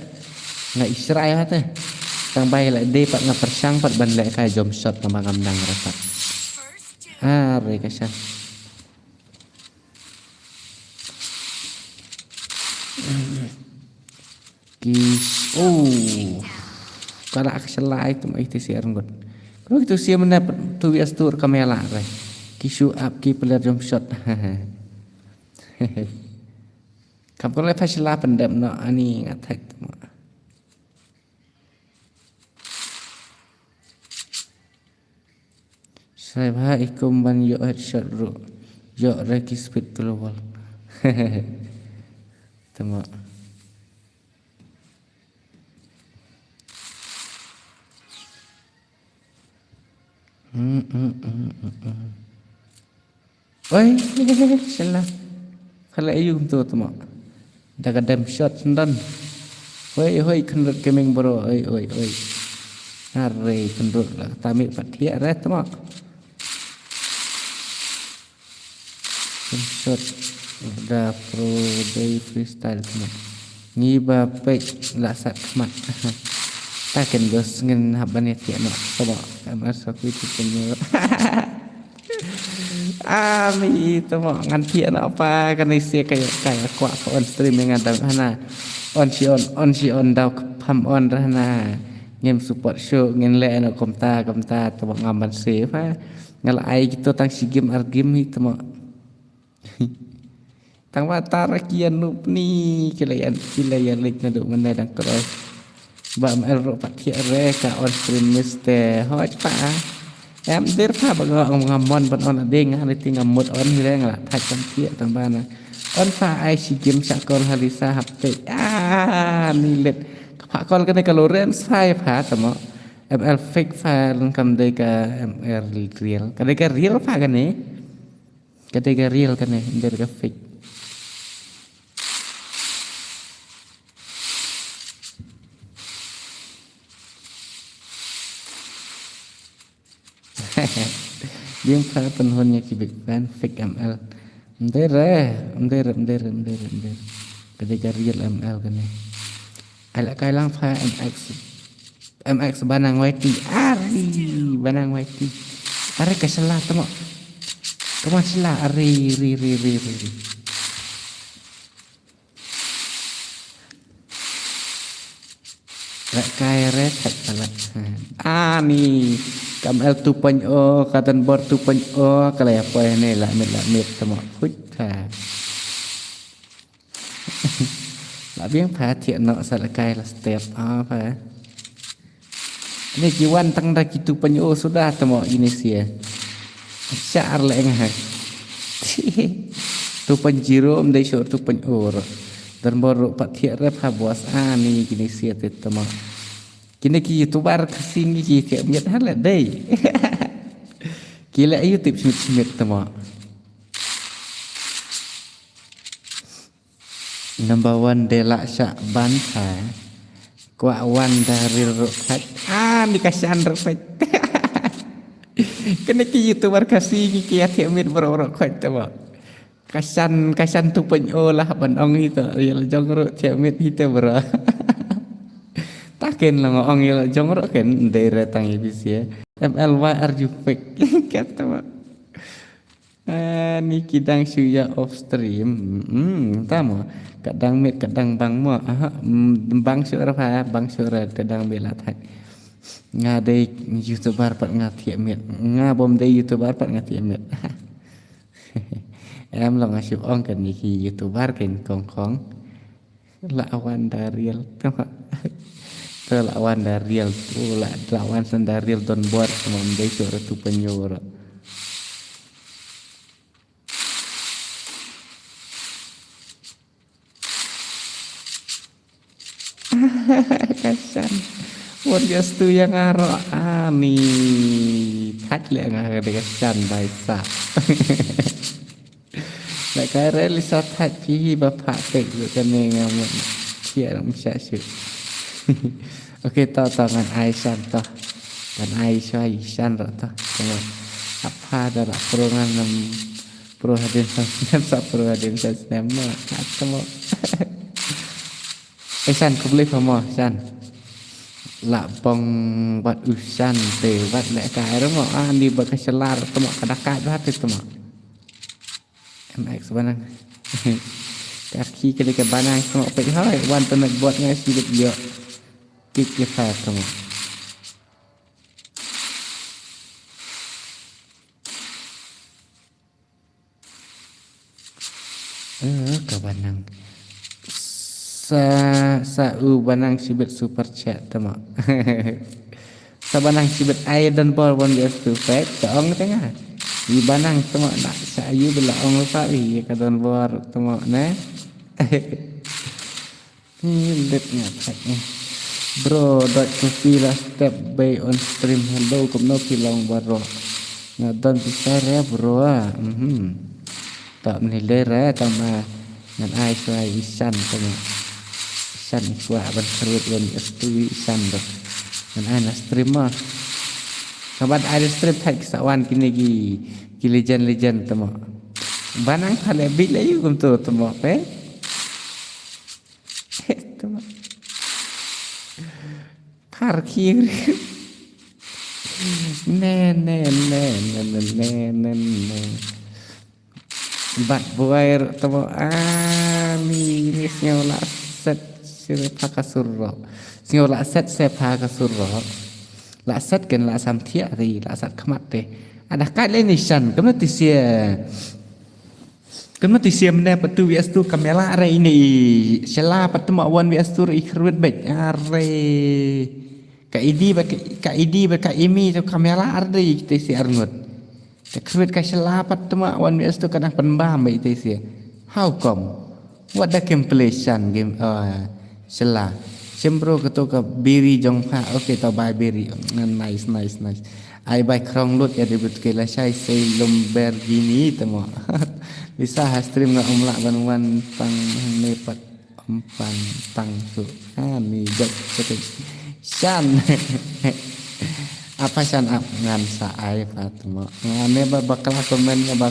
Nga i shrai ha te. Tang ba i la dei pat nga pyrshang pat ban lehkai jump shot tang ba ngam nang re pat. Are ka sha. Ki, oh. Ka la ka shala ai tu mai te siar ngut. Kru tu siar mena tu wi astur kamela re. Ki shu ap ki player jump shot. Kam ko le pa shala pyndep no ani nga thait tu ma. Sai bha i kum ban ïoh headshot ruh. Ïoh re ki speed global. Tama. Hmm, hmm, hmm, hmm, hmm. Oi, shala. Khala ayu kumtu tama. Da ka dem shot sendon. Oi, oi, kynrut gaming bro. Oi, oi, oi. Are kynrut la kata mi pat thiah re tama. Dem shot. Da pro dei freestyle tama. Ngi ba peit la sat khmat. Ta ken dos ngin hap ban ïa thiah noh. Tama. Em, sa kui tu ken. Ami tama ngan thiah noh pa kane sia ka ïa ka ïa kwah ka on stream ïa nga dang hana. On shi on, on shi on daw pham on ra hana. Ngim support shuh ngin leh noh kumta kumta tama ngam ban save ha. Nga la ai kito tang shi game ar game hi tama. Tang ba tara ki ïa noob ni ki la ïa, ki la ïa leit naduh mynne dang kroi. Ba M L ruh pat thiah re ka on stream miss te hoi pa. Em dir pa ba nga, nga mon ban on ading nga ni ti nga mut on hi re nga la thait kan thiah tang ba na. On pa ai shi game sha kol ha Lisa hap te. Ah, ni let. Ka pa kol kane ka Lawrence pa ïa pa tama. M L fake pa leng kam dei ka M L real. Ka dei ka real pa kane. Ka dei ka real kane, ym dei ka fake. Biang pha pynhun ïa ki big fan fake M L. Ym dei re, ym dei re, ym dei re, ym dei re, ym dei re. Ka dei ka real M L kane. Ai la kai lang pha M X. M X banang Y T. Ari, banang Y T. Are ka shala tama. Kaman shala, ari, ri, ri, ri, ri, ri. Ra kai re thak palat. Ani, ka M L two point oh, ka Dunbar two point oh, ka la ïa poi ne la mit, la mit tama. Huit ha. La biang pha thiah noh sa la kai la step, ah, pha. Ni ki wan tang da ki two point oh suda tama ini sia. Shar le eng ha. Two point zero ym dei shuh two point oh ruh. Dunbar ruh pat thiah re pha boss, ah, ni kini sia te tama. Kini ki YouTuber Khasi ngi ki thiah miet ha le dei. Ki le ayu tip smit smit tama. Number one de lah shah ban pha. Kwah wan da ril ruh khat. Ah, ni ka shan ruh khat. Kane ki YouTuber Khasi ki ki ïa thiah miet bro bro khot te ba. Ka shan, ka shan tu pyn o lah ban ong hi to. Ïa la jong ruh thiah miet hi te bro. Ta ken la ong ïa la jong ruh ken dei re tang ïa bisi. M L Y R U fake. Kata ba. Ah, ni ki dang shu ïa off stream. Hmm, ta mo. Ka dang miet ka dang bang mo. Aha, hmm, bang shu ra pha, bang shu ra te dang bela thak. Nga dei YouTuber pat nga thiah miet. Nga bym dei YouTuber pat nga thiah miet. Em long nga shu ong kan ni ki YouTuber ken kong kong. La wan da real. Tama. To la wan da real. To la, la wan san da real don bor sama mdei shu ra tu penyo ra. Ka shan. Wat ïa stu ïa nga ruh ani. Thait leh nga ka dei ka shan bai sa. Leh kai re li sa thait phi hi ba pha tek lut kane nga mut. Sia ram sha shu. Okay, to to ngan ai shan to. Ngan ai shuwa i shan ruh to. Tama. Apa da la pro ngan nam pro hadien sa snem sa pro hadien sa snem ma. Tama. Eh, shan, khublei pha mo, shan. La bong wat u shan te wat leh kai ruh mo, ah, ni ba ka shalar tama ka dakat ba te tama. M X banang. Ka ki ka dei ka banang tama peit hoi, wan tama bot ngai si dep yo. Kik ki pha tama. Eh, ka banang. Sa, sa u banang shibit super chat tama. Sa banang shibit ai don bor wan ïa stu pek, ta ong te nga. I banang tama na sa yu bela ong sa i ka don bor tama ne. Ni lip nga thak ni. Bro, dot coffee la step bay on stream. Hello, kumno phi long bro? Nga don pisa re bro. Mhm. Ta mni le re ta ma ngan ai shuwa i shan ta ma. Shan i kwah ban kharwit wan i stu i shan bro. Ngan ai na stream ma. Ka ban ai stream thak sa wan kine ki ki legend legend ta ma. Banang thale bi le yu kumto ta ma pe. Tama. Par kiri. Ne ne ne ne ne ne ne ne. Bat buai tama ani ni sngew la set se pha ka surok. Sngew la set se pha ka surok. La set ken la sam thiah ri la sat khmat te. Ada kat le ni shan kemna ti sia. Kemna ti sia mne patu wi astu kamela re ini i sela pat tama wan wi astu i khrwit bej are. Ka idi ba ka idi ba ka imi to kamela arde i te si arngut. Ka khrwit ka sela pat tama wan wi astu ka dang penbam ba i te si. How come? What the compilation game? Sela. Sembro ka to ka biri jong pha. Okay, to bai biri. Nice, nice, nice. Ai bai krong lut ya debut ke la shai sei lum ber gini tama. Bisa ha stream nga um lah ban wan tang ne pat um pan tang su. Ha ni jat ketik. Shan. Apa shan ap ngan sa ai pa tama. Ngan ne ba bakla komen ne ba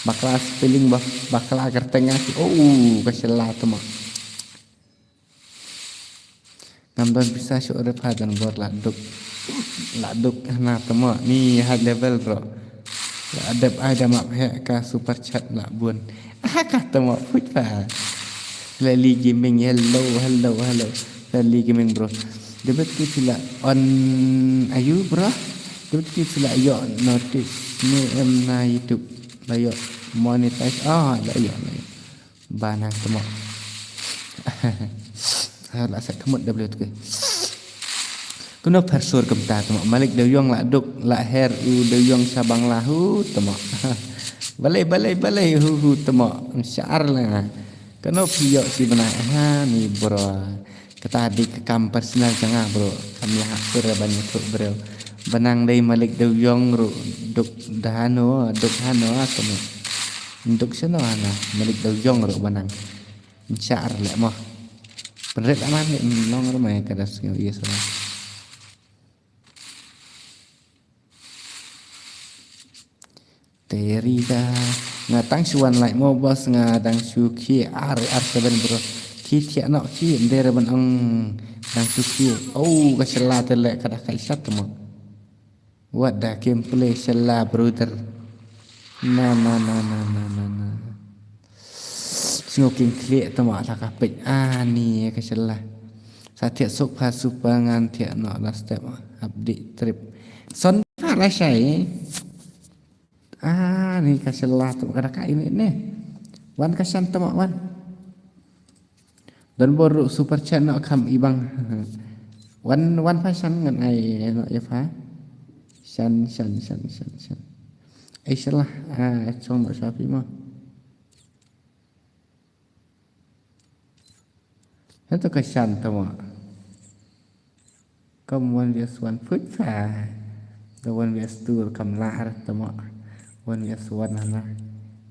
bakla spelling ba bakla kerteng. Oh, ka sela tama. Ngam don pisa shu order pha don bor la duk. La duk hana tama ni high level bro. La dep ai da map he ka super chat la bun. Aha ka tama put pha. Lali gaming hello hello hello. Lali gaming bro. Debit ki sila on ayu bro. Debit ki sila yo notice ni em na YouTube. La yo monetize ah la yo la yo. Banang tama. Ha la sat kemut da beliau tu ke. Kuno persur kemta tama. Malik da yong la duk la her u da yong sabang lahu tama. Balai balai balai hu hu tama. Syaar la. Kuno piyok si bana ha ni bro. Kata di ke kam personal janga bro. Kam ya hak sur ban nyekuk bro. Banang dei malik da yong ru duk dahano duk hano aku ni. Duk seno hana malik da yong ru banang. Nchar le mo. Penrit aman ni nong ru mai kada sngeu iya seno. Te rida. Nga tang shu wan like mo boss, nga dang shu khie ar ar seven bro. Khie thiah noh khie, ym dei re ban ong dang shu khie. Oh, ka shylla te leh ka da kai sat mo. What the gameplay shylla brother. Na na na na na na na. Smoking clear te mo la ka peit ani ka shylla. Sa thiah suk pha super ngan thiah noh last step update trip. Son pha la shai. Ah, ni ka shylla tu ka da ka ini ni. Wan ka shan tu wan. Don bor ruh super chat noh kham ibang. Wan wan pha shan ngan ai noh ya pha. Shan shan shan shan shan. Ai shylla ah chong noh shapi mo. Hato ka shan tamo. Kam one vs one put pha. The one vs two kam lar tamo. One vs one ana.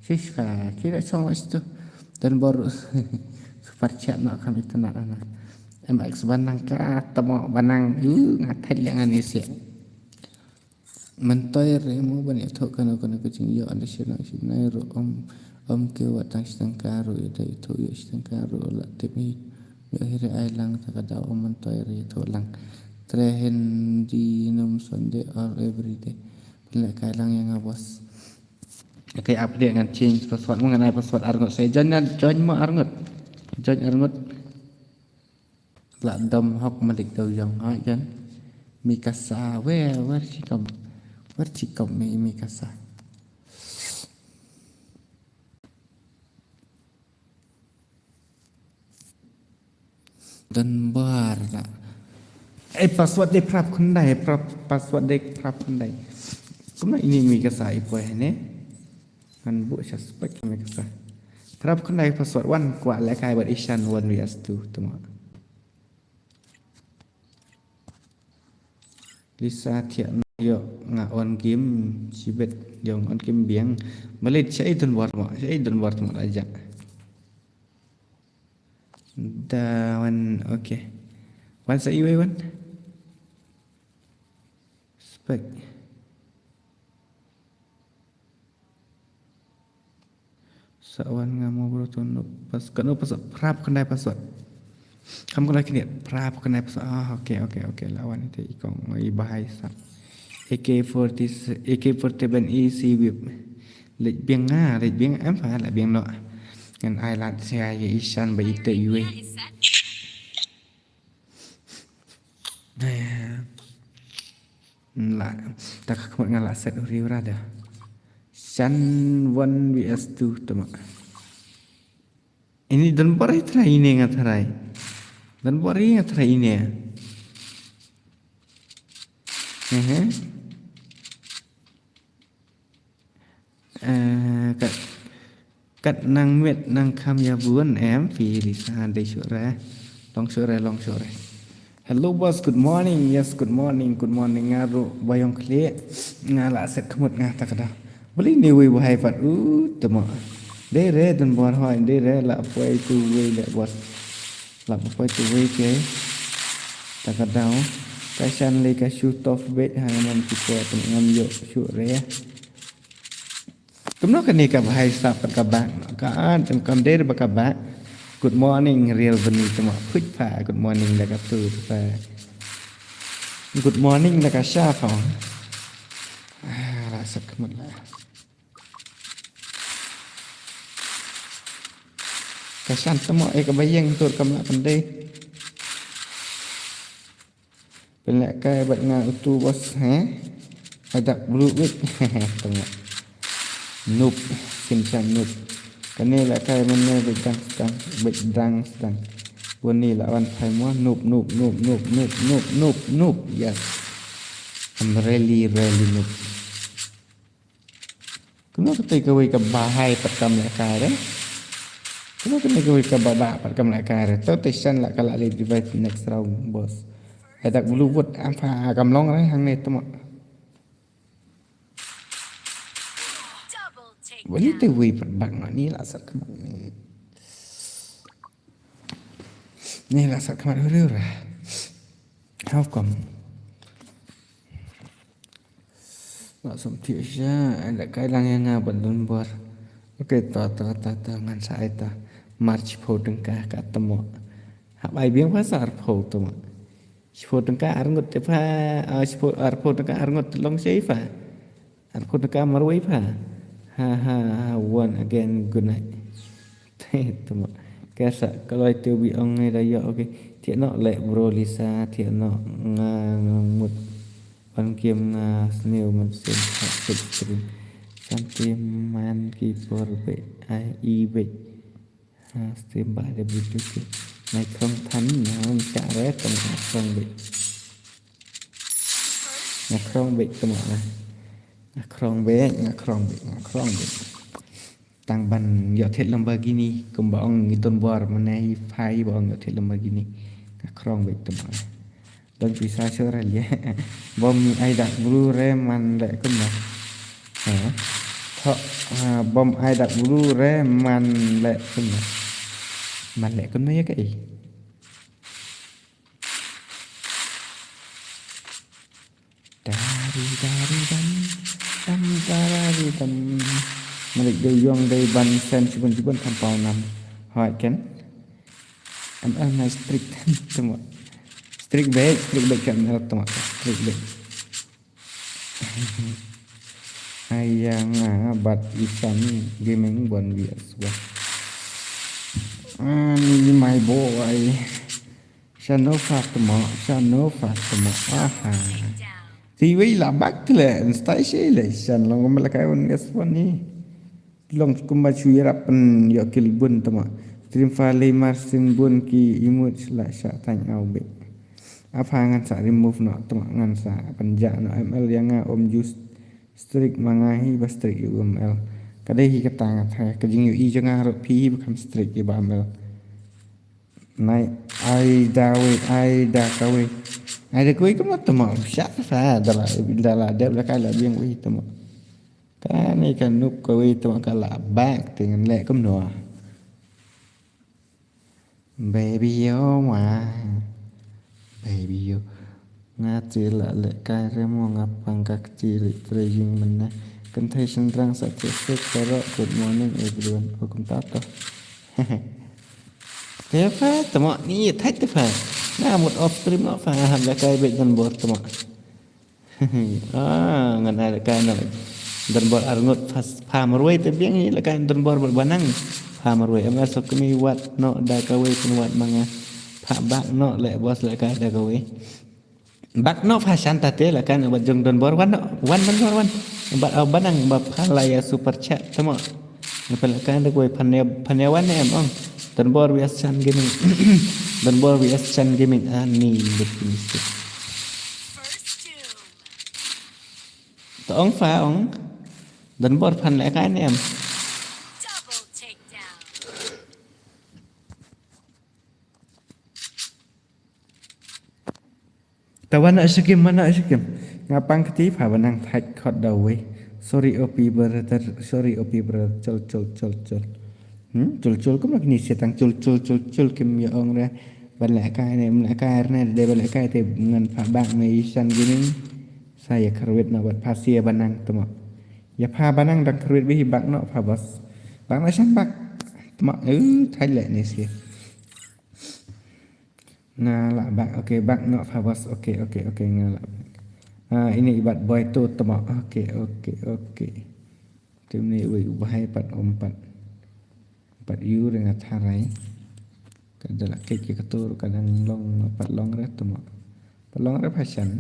Shish pha. Kira song lah situ. Dan bor super chat nak kami tenak ana. M X banang ka tamo banang. Uh, ngatai jangan isi. Myntoi re mo ban ïathuh kano kano ka jingïoh, ynda shu nang shu nai ruh ym, ym kiew wat tang shi tyngka ruh, ïa da ïathuh ïoh shi tyngka ruh la tip hi. Ïoh hi re ai lang ta ka daw, ym myntoi re ïathuh lang. Tre Hindi num Sunday all every day. Pynleh kai lang ïa nga boss. Okay, update ngan change password mo, ngan ai password arngut. Sa join na, join mo arngut. Join arngut. La dom hok malik daw jong ha jan. Mikasa, where, where she come? Where she come, Mi-, Mikasa? Don bor la. Eh, password dei phra phew khyndai, phra-, password dei phra phew khyndai. Kumno ini Mikasa i poi hane? Ngan buh sha spek Mikasa. Phra phew khyndai password, wan kwah lehkai bad Ishan one vs two tuma. Lisa thiah noh ïoh nga on game shibit, ïoh on game biang. Malit shaei don bor mo, shaei don bor mo la ja. Da wan, okay. Wan sa iwei wan. Spek. Sa wan nga mo bro, to no pas, kano pas, phra phew khyndai password. Kam khyndai kine, phra phew khyndai password. Ah, okay, okay, okay. La wan ite i kong, i bahai sa. A K forty, A K forty-seven E C whip. Leit biang nga, leit biang em pha, leit biang noh. Ngan ai lad sia ïa Ishan ba ite iwei. Eh, la, ta ka khmat nga la set uri ura da. Shan one vs two tuma. Ini don bor i try ini nga try. Don bor i nga try ini. Ehe. Eh, kat, kat nang miet nang kham ïa bun em phi Lisa, dei shuh re. Long shuh re, long shuh re. Hello boss, good morning. Yes, good morning, good morning. Nga ruh ba ïong khlieh. Nga la set khmut nga ta ka daw. Balei ne wei bahai pat u tama. Dei re don bor hoi, dei re la poi tu wei le boss. La poi tu wei ke. Ta ka daw. Ka shan le ka shu tof beit ha ngam ki poi tu ngam ïoh shuh re. Kumno kane ka bahai sa pat ka bak. Ka an kam dei ba ka bak. Good morning real bani tama. Phuit pha good morning da ka tu pha. Good morning da ka sha pha. Ah, la sat khmut la. Ka shan tama e ka bayeng tur kam la pandai. Pynlehkai bad nga utu boss, he? Adak blue wit. Tengok. Noob, Sinshan noob. Kane lehkai mane bad dang stang, bad dang stang. Wani la wan phai mo, noob, noob, noob. Yes. I'm really, really noob. Kumno kata kawei ka bahai pat kam lehkai re. Kumno kata kawei ka baba pat kam lehkai re. To te shan la ka la le device next round boss. Hadak blue wood am pha kam long re hangne tama. Wani te wei pat bak ma ni la sat kam. Ni la sat kam re re. How come? Sum thiah sha, ai da kai lang ïa nga ban don bor. Okay, to, to, to, to, ngan sa ai to. Mar shiphew tyngka ka tamo. Hap ai biang pha sa arphew tamo. Shiphew tyngka arngut te pha, ah, shiphew, arphew tyngka arngut long shei pha. Arphew tyngka marwei pha. Ha, ha, ha, one again, good night. Te tamo. Ka sa ka loi te bi ong ngai da ïoh, okay. Thiah noh leh bro Lisa, thiah noh nga, nga mut. Ban kem nga sniew mynsiem ha sut stream. Santi man ki por beit ai i beit. Ha stream ba da video ki. Ngai khrong than na ym shah re tang nga khrong beit. Nga khrong beit tamo na. Nga khrong beit, nga khrong beit, nga khrong beit. Tang ban ïoh thied Lamborghini, kumba ong ngi don bor mynne hi phai ba ong ïoh thied Lamborghini. Nga khrong beit tamo. Don pisa shuh ra leh. Bom ai dak bru re man leh kumno. Ha. Tho, ha, bom ai dak bru re man leh kumno. Man leh kumno ïa kaei. Dari dari dam, dam dari dam. Malik dei ïong dei ban send shibun shibun kam pau nam. Hoi ken. M L nai strict tamo. Strict beit, strict beit kan M L tamo. Strict beit. Ai ïa nga bad Isan Gaming one V S one. Ani my boy. Shano Fatma, shano Fatma. Aha. Ti wei la bak le, stai shi le, shan long kumba la kai un gas pon ni. Long kumba shu ïarap pynïoh kill bun tama. Stream fa le mar stream bun ki emote la sha tang au be. Apa ngan sa remove noh tama ngan sa pynjah noh M L ïa nga um just strict ma nga hi ba strict ïa u M L. Ka dei hi kata nga tharai ka jingïohi jong nga ruh phi hi ba kham strict ïa ba M L. Nai, ai da wei, ai da kawei. Ai da kawei kumno tama, sha sa da la, da la dep la kai la biang wei tama. Kane ka noob kawei tama ka la back te ngan leh kumno. Baby yo ma. Baby yo. Nga te la leh kai re mo nga pang ka kti ri tre jing mynne. Kynthei shynrang sa te sik karo, good morning everyone. Welcome tato. Te pha, tama ni thait te pha. Nga mut off stream noh pha, nga hap leh kai beit don bor tama. Ah, ngan ai leh kai noh. Don bor arngut pha, pha marwei te biang hi leh kai don bor bad banang. Pha marwei. M L sok kami wat noh da kawei pynwat ma nga. Pha bak noh leh boss leh kai da kawei. Bak noh pha shan ta te leh kai noh bad jong don bor wan noh. Wan don bor wan. Bad au banang bad pha la ïa super chat tama. Nga pynleh kai da kawei phan ïa, phan ïa wan ne em ong. Don bor V S Chan Gaming. Don bor V S Chan Gaming. Ah, ni lut ni. To ong pha ong. Don bor phan leh kai ne em. Ta wan na shakim, wan na shakim. Nga pang kti pha ba nang thait khot da wei. Sorry O P brother, sorry O P brother. Chol, chol, chol, chol. Hmm? Chol, chol, kumno kini setang chol, chol, chol, chol, kim ïa ong re. Ban leh kai ne, leh kai ne, de ban leh kai te ngan pha bak me Isan Gaming. Sa ïa kharwit na bad pha sia ba nang tama. Ïa pha ba nang dang kharwit bih bak noh pha boss. Bak noh shan bak. Tama, eh, thait leh ne sia. Nga lah bak, okay, bak noh pha boss, okay, okay, okay, nga lah bak. Ah, ini i bat boy tu tama, okay, okay, okay. Tim ni wei u bahai pat um pat. Pat yu re nga tharai. Ka da lah kek ki katur ka dang long pat long re tama. Pat long re pha shan.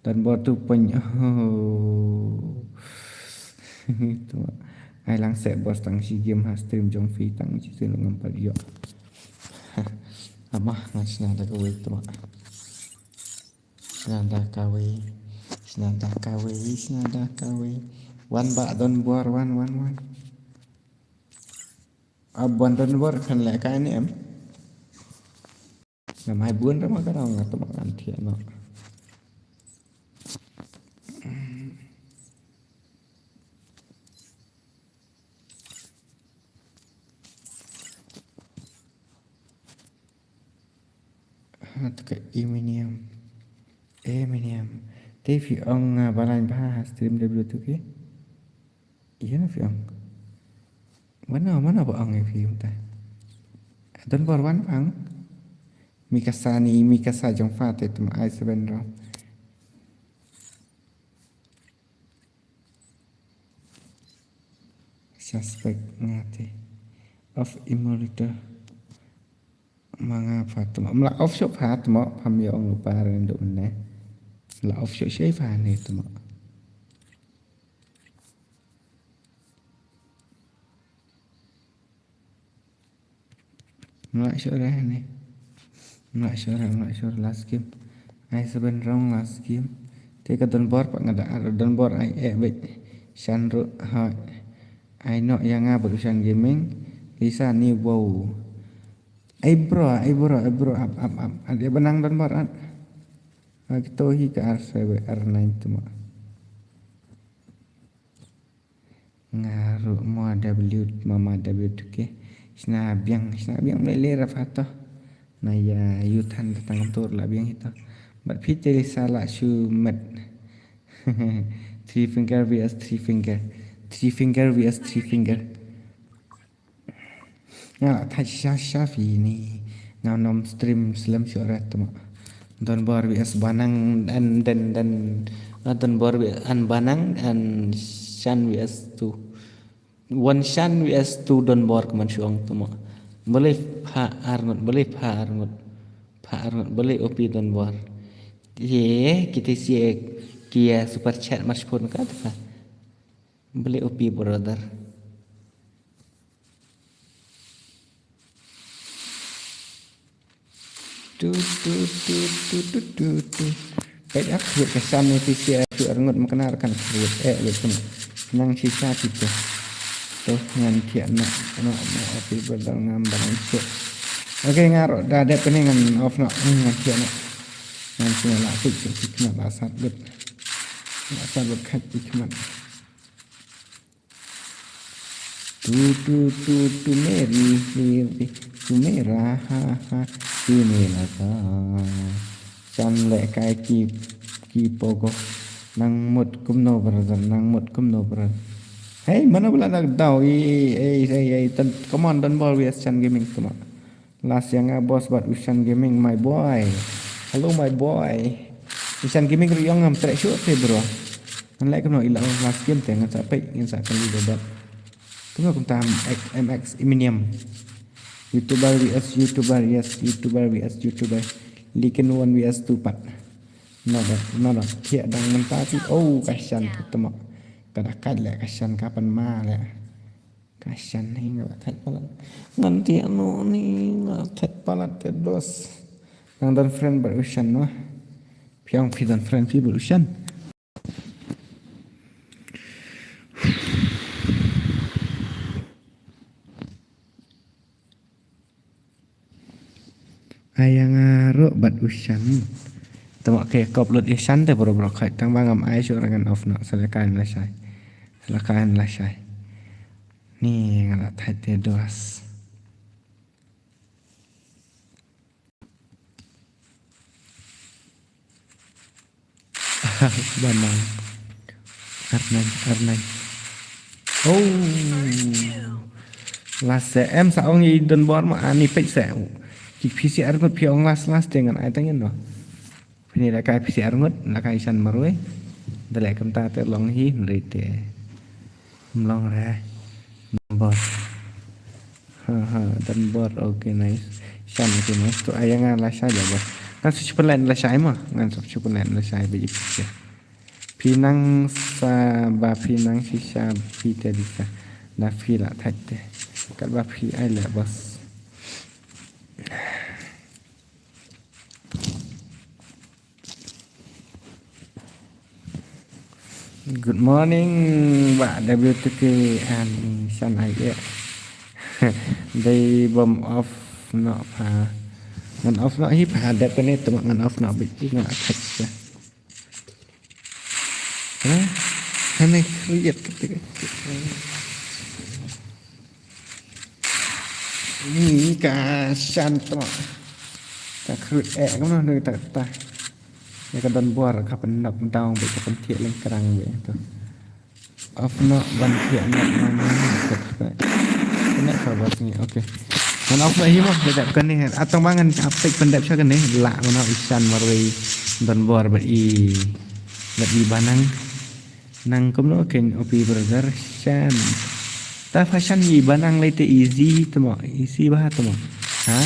Don bor tu pyn, oh. Tama. Ai lang seh boss tang shi game ha stream jong phi tang shi stream ngam pat ïoh. Amah ngan shna da kawei tama. Shna da kawei. Shna da kawei, shna da kawei. Wan ba don bor, wan, wan, wan. Ab wan don bor phan leh kai ne em. Nga mai bun ra ma ka rong nga tama ngan thiah noh. Ha, to ka Eminem. Eminem. Te phi ong nga ba lain bha ha stream W two K. Ïa na phi ong. Mano, mano ba ong ïa phi mynta. Don bor wan pang. Mikasa ni, Mikasa jong pha te tma ai seven round. Suspect nga te. Of emulator. Ma nga pha tma. Mla off shop pha tma, pham ïa ong lupa ren do ne. Mla off shop shai pha ne tma. Mla shop re ne. Mla shop re, mla shop last game. Ai seven round last game. Te ka don bor pa nga da ar don bor ai eh bet. Shan ru ha. Ai no ïa nga ba shan gaming. Lisa ni wow. Ai bro, ai bro, ai bro, ap, ap, ap. Ada benang don bor at. Ag to hi ka ar seven, ar nine tma. Nga ruh mo W, mama W two K. Sna biang, sna biang mlai le rafa to. Na ya yu than tang tur la biang hito. Bat phi te sala shu met. Three finger V S three finger. Three finger V S three finger. Nga la thait sha sha phi ni. Nga nom stream slem shu ret tma. Don bor V S banang dan dan dan. Nga don bor V S an banang an shan V S two. Wan shan V S two don bor kman shu ong tma. Bele pha arngut, bele pha arngut. Pha arngut, bele O P don bor. Ye, kita si kia super chat mas pun ka ta. Bele O P brother. Tu, tu, tu. Peit ak, wet ka shan ni ti sia tu arngut makna kan wet eh wet tu. Nang sisa ti tu. Tu ngan thiah na, na, na, api badal ngam barang sik. Okay, nga ruh da dep kane ngan off na, ngan thiah na. Ngan thiah la peit sik sik na la sat bet. La sat bet khat sik na. Tu, tu, tu, tu meri, meri, tu mera, ha, ha, tu mera ka. Chan le kai ki, ki pogo. Nang mut kumno brother, nang mut kumno brother. Hey, mano bala nak daw, ei, ei, ei, ei, tan, come on, don bor V S Chan Gaming, come on. Last ïa nga boss bad Ushan Gaming my boy. Hello my boy. Ushan Gaming ruh ïong ngam treh shuh te bro. Ngan leh kumno ila last game te ngan sa peit ngan sa kali bad. Kumno kumta M X Eminem. YouTuber V S YouTuber, yes, YouTuber V S YouTuber. Likin one V S two pat. Nada, nada. Thiah dang mynta ti. Oh, ka shan ka tma. Ka da kat leh ka shan ka pan ma leh. Ka shan hi nga la thait palat. Ngan tiak noh ni nga la thait palat te dos. Nang don friend bad Ushan noh. Phi ong phi don friend phi bad Ushan. Ai ïa nga ruh bad Ushan. Tama ke kop lut Ushan te bro bro khai tang ba ngam ai shu rangan off na selekan la shai. Selekan la shai. Ni nga la thait te dos. Banang. Arnai, arnai. Oh. Last se em sa ong i don bor ma ani pek se. Ki P C R ngut phi ong last last dengan ai tangen no. Pini la kai P C R ngut, la kai san marwei. Dalek kumta te long hi nrite. Mlong re. Bor. Ha ha, don bor, okay, nice. Shan, okay, nice. Tu ayang la shai ba bor. Ngan su chupan lain la shai ma. Ngan su chupan lain la shai ba jip. Phi nang sa ba phi nang shisha phi te disa. Da phi la thait te. Kat ba phi ai la bos. Good morning, ba W T K and Shan I A. Dei bom off no pha. Ngan off no hi pha dep kane tu ngan off no bit ngan attack ya. Hane, hane create kete. Ni ka shan to. Ta khut eh, kumno ni ta ta. Ïa ka don bor ka pyn knock down bad ka pyn thiah lyngkrang bad tu. Off noh ban thiah knock down. Kena ka bor ni. Okay. Ngan off lah hi mo, ka dep kane. Atong ba ngan update pyndep sha kane. Lah mano i Shan marwei don bor bad i, bad i Banang. Nang kumno kein O P brother Shan. Ta pha Shan i Banang lei te easy te mo, easy bha te mo. Ha?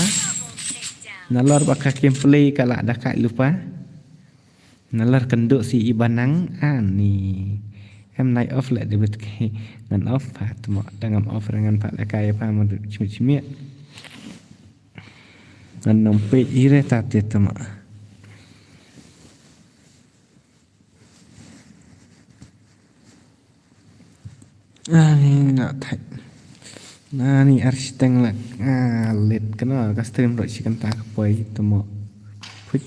Nalor ba ka gameplay ka lah da ka lupa. Nalor kynduh si i Banang ani. Em nai off leh debit ke ngan off pha te mo. Da ngam off ngan pha leh kai pha mo chimit chimit. Ngan nang pe ire ta te te mo. Ani nga thait. Nani ar shiteng lak. Ah, lit kena ka stream rot shi kanta ka poi te mo. Phuit.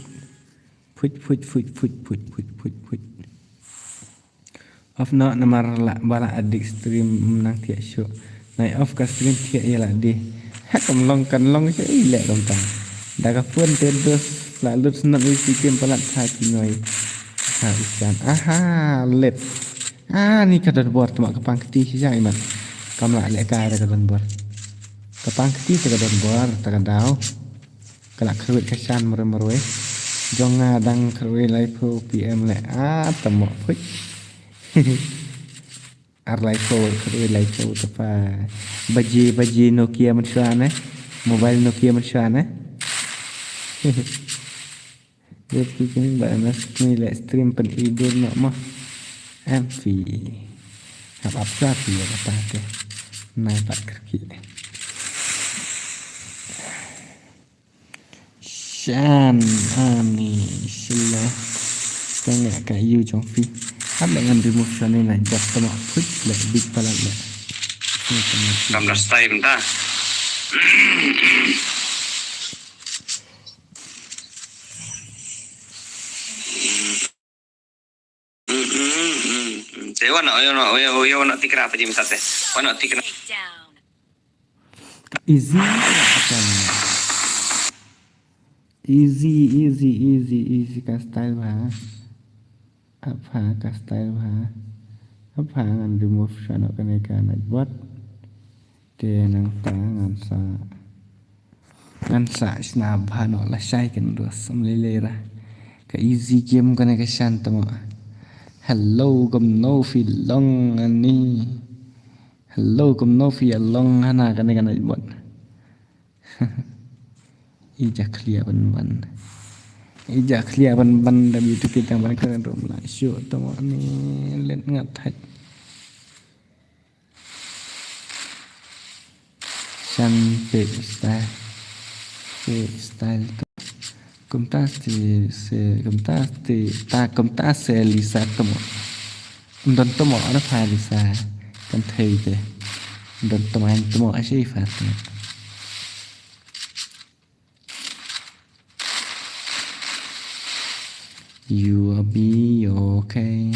Phuit, phuit, phuit. Off noh namar la bala adik stream nang thiah shuh. Nai off ka stream thiah ïa la di. Ha kam long kan long shuh i leh kam tang. Da ka phone te dos la lut snap i si kem palat ha ki noi. Ha isan. Aha, let. Ah, ni ka don bor te ma ka pang kti shi jai man. Kam la leh kai da ka don bor. Ka pang kti te ka don bor, te ka daw. Ka la khrwit ka Shan mrwe mrwe. Jong nga dang khrwit laiphew P M leh. Ah, te mo phuit. Ar laiphew khrwit laiphew te pha. Baji, baji Nokia mynshuwa ne. Mobile Nokia mynshuwa ne. Dep ki kini ba na skni leh stream pyn idur noh mo. Em phi. Hap ap sa phi ïa kata te. Nai pat kyrkieh. Shan ani sila. Tengok ka yu jong phi. Hap leh ngan remove Shan ni nai jap te mo phuit leh big palat leh. Kam da style mynta. Te wan na, wan na, wan na tikra pa jim tate. Wan na tikra. Easy. Easy, easy, easy, easy ka style ba. Apa ka style ba. Apa ngan remove Shan noh kane ka Nightbot. Te nangta ngan sa, ngan sa shna bha noh lashai kan dos sam lei lei ra. Ka easy game kane ka Shan te mo. Hello, kumno phi long ani. Hello, kumno phi long hana kane ka Nightbot. I ja khlia ban ban. I ja khlia ban ban da bi tu kita ban kren rum la shu te mo ni let ngat thait. Shan pek style. Pek style tu. Kumta si se, kumta si ta, kumta se Lisa te mo. Don te mo, ada pha Lisa. Kan thei te. Don te mo, te mo, ashe pha te mo. You will be okay.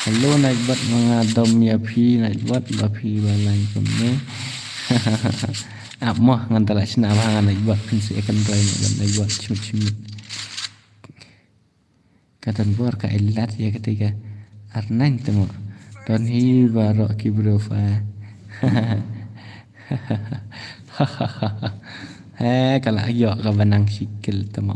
Hello, Nightbot, ma nga dom ïa phi, Nightbot, ba phi ba lai kumne. Ap mo, ngan da la shna bha nga Nightbot, phin sa ïa kynroi Nightbot, Nightbot, chimit chimit. Ka don bor ka ai lad ïa kata ka ar nine te mo. Don hi baroh ki bro pha. He, ka la ïoh ka Banang shi kill te mo.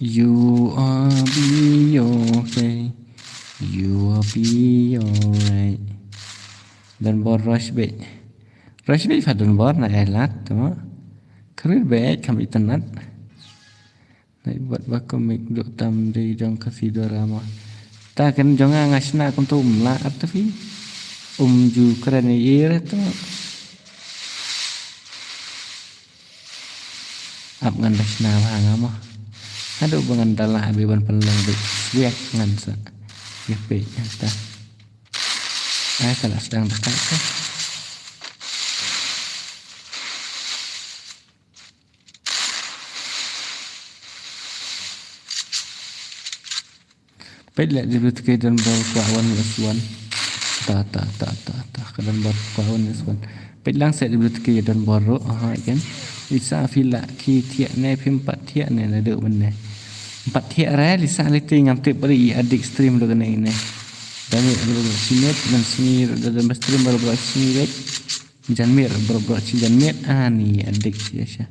You are be okay. You are be alright. Don bor rush beit. Rush beit pha don bor na ai lad te mo. Khrui beit kam itynnad. Nai bad ba komik duk tam dei jong ka si drama. Ta kan jong nga nga shna kumto um lah ar te phi. Um ju kren ïa ir te. Ap ngan da shna bha nga mo. Haduh ba ngan da lah beit ban pynlong beit. Biak ngan sa. Ïa peit ngan ta. Ai ka la sdang da ka. Peit leh di bit kei don bor kwah one versus one. Ta, ta, ta, ta, ta. Ka don bor ka wan ne swan. Peit lang set W T K don bor ruh. Aha, kan. Isa phi lah ki thiah ne phim pat thiah ne naduh mynne. Pat thiah re, Lisa lei te ngam tip bari i adik stream ruh kane ne. Dami bro bro simet, man sini ruh da don stream bro bro sini re. Janmiet bro bro si janmiet. Ah, ni adik ya sha.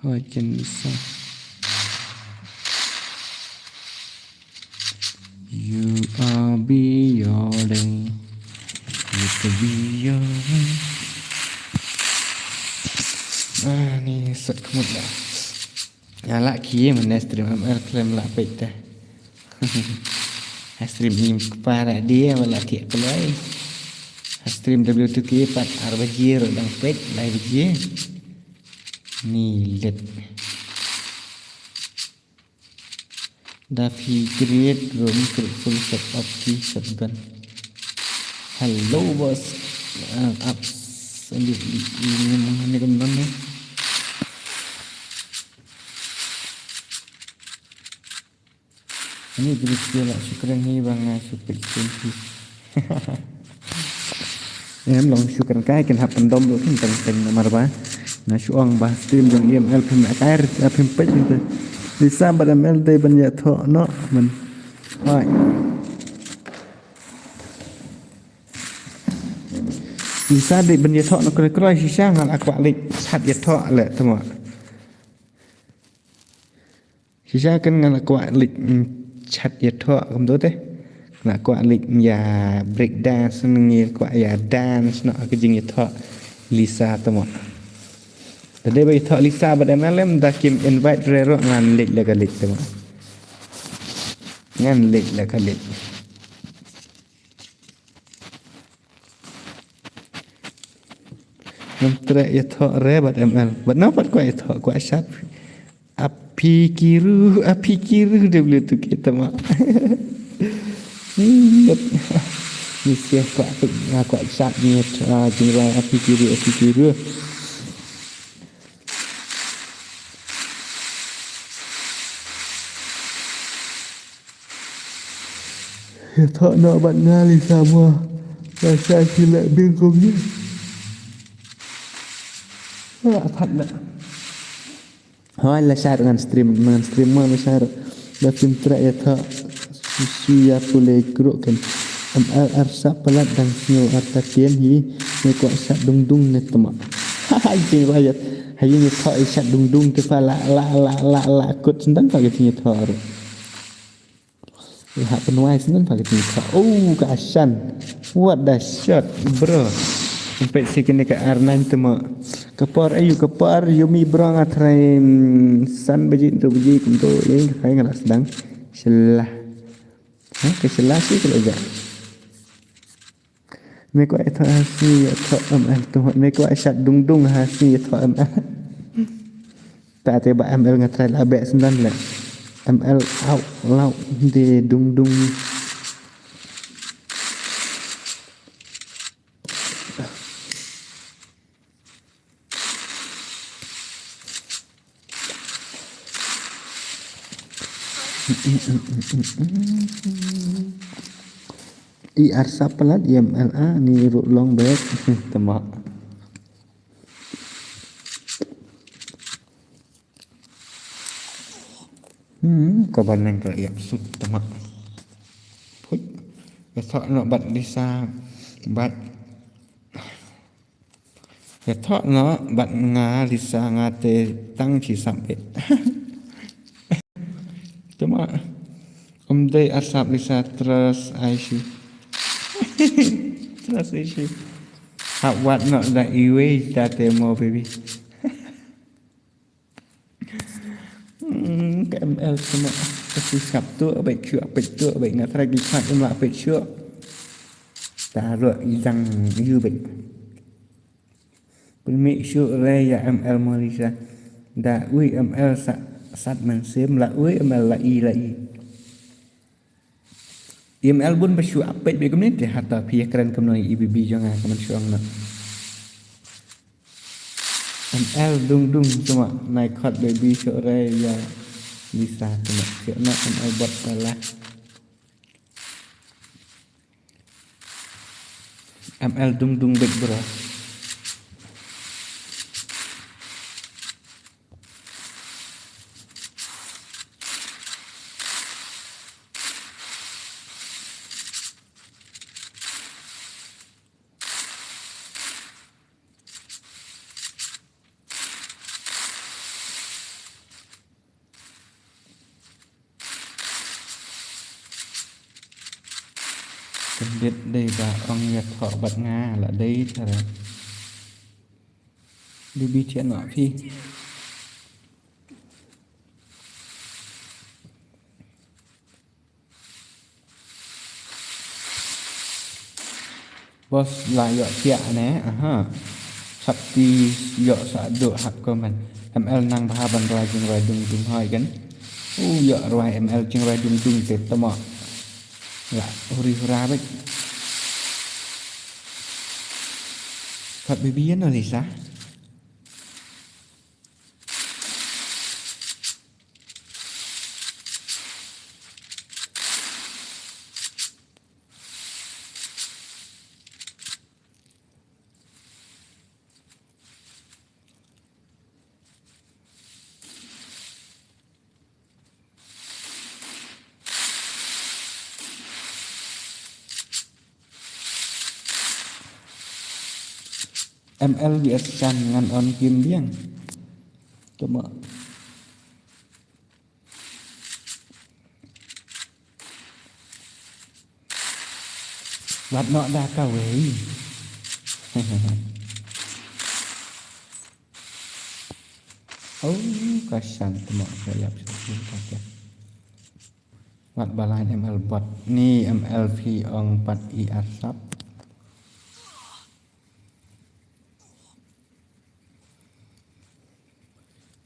Hoi, kin sa. You are beyond. You could be your way. Ah, ni sat kemut dah. Ya lah ki mana stream M L claim lah peit dah. Ha stream ni para dia malah tiak kelai. Ha stream W two K pat ar baje ruh dang peit, lai baje. Ni let. Da phi create room, create full setup ki shotgun. Hello boss. Uh, ups. Ni ni ni ni ni ni ni. Ani beri skill lah, shukran hi bang, ah, shukran hi. Em long shukran kai kin hap pyndom ruh kin teng teng namar ba nga shu ong ba stream jong M L phim la kai, ah, phim peit kin te. Lisa bad M L dei ban ïathoh noh man. Hoi. Lisa dei ban ïathoh noh kroi kroi, shisha nga la kwah leit chat ïathoh leh tamo. Shisha kan nga la kwah leit, mm, chat ïathoh kumto te. Nga la kwah leit ïa break dance, nga kwah ïa dance noh ha ka jingïathoh Lisa tamo. Te dei ba ïathoh Lisa bad M L em da kim invite re ruh ngan leit la ka leit tamo. Ngan leit la ka leit. Ngam treh ïathoh re bad M L. Bad nang pat kwah ïathoh, kwah chat. Aphi ki ruh, aphi ki ruh W two K tama. Ni siah kwah, kwah chat ni, ah, jingrwai aphi ki ruh, aphi ki ruh. Ïathoh noh bad nga Lisa mo. Lasa ki leh bingkong ni. Ah, pat na. Hoi, lasa ngan stream, ngan stream mo lasa. Da phim treh ïathoh. Suya pule kru kan. M L ar sap palat dang sngew ar ta tien hi. Ne kwah sap dung dung ne tama. Hai, jing rayat. Hai, ne thoh sap dung dung te fa la, la, la, la, la, kut sendan fa ke sini thoh. Lah penwai senen pakai tingkah. Oh, ka Ashan. What the shot, bro. Sampai si kini ka R nine tu mo. Ka por ayu, ka por Yumi bro nga try, mm, san baji, tu baji, kumtu. Yang ka nga sedang. Selah. Ha, ka selah si kalau ja. Me kwah ïathoh ha sngi ïathoh M L tu. Me kwah sap dung dung ha sngi ïathoh M L. Ta te ba M L nga try la beh sendan le. M L out law de dung dung. I ar sap palat i M L a ni ruh long bad. Tama. Hmm, ka ban nang ka ïap sut tama. Put. Ka thok no bad Lisa bad Ïathoh noh bad nga Lisa nga te tang shi sap beit. Tama. Ym dei ar sap Lisa trust issue. Trust issue. Hap wad noh da iwei ta te mo baby. Hmm, ka M L tama ka shisap tu, bad shu apet tu, bad nga try ki chat em la apet shu. Ta ruh i dang yu bad. Pynmih shu re ïa M L mo Lisa. Da ui M L sa sat mynsiem la ui M L la i la i. M L bun ba shu apet bad kumne te hata phi kren kumno i baby jong nga ka man shu ong na. M L dung dung tama nai khot baby shu re ïa. Lisa, kena siap na M L bot salah. M L dung dung big bro. Kendit dei ba ong ïa thoh bad nga la dei tara. Dei bi thiah noh phi. Boss la ïoh thiah ne, aha. Sap ti ïoh sa duh hap comment. M L nang bha ban rwai jingrwai dung dung hoi kan. U ïoh rwai M L jingrwai dung dung te tama. La huri hura bek. Kat bibian Lisa. M L V S Chan ngan on kim biang. Tama. Wat noh da kawei. Oh, ka shan tama ka ïap sha ka. Wat balai M L bot ni M L phi ong pat i arsap.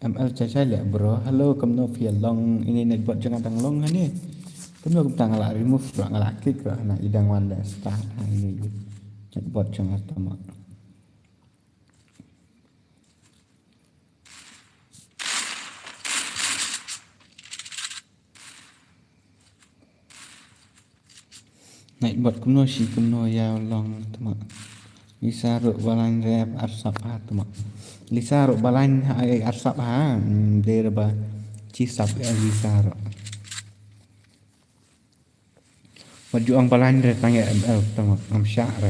M L chai chai leh bro. Hello, kumno phi long? Ini netbot jong nga dang long hani. Kumno kumta nga la remove bro, nga la kick bro hana i dang wan da start ha ini netbot jong nga tama. Nait bot kumno shi kumno ïa long tama. Lisa ruh balain rep arsap ha tama. Lisa ruh balain ha ai arsap ha. Hmm, de reba chi sap ïa Lisa ruh. Wat ju ong balain re tang ïa M L tama. Ngam shah re.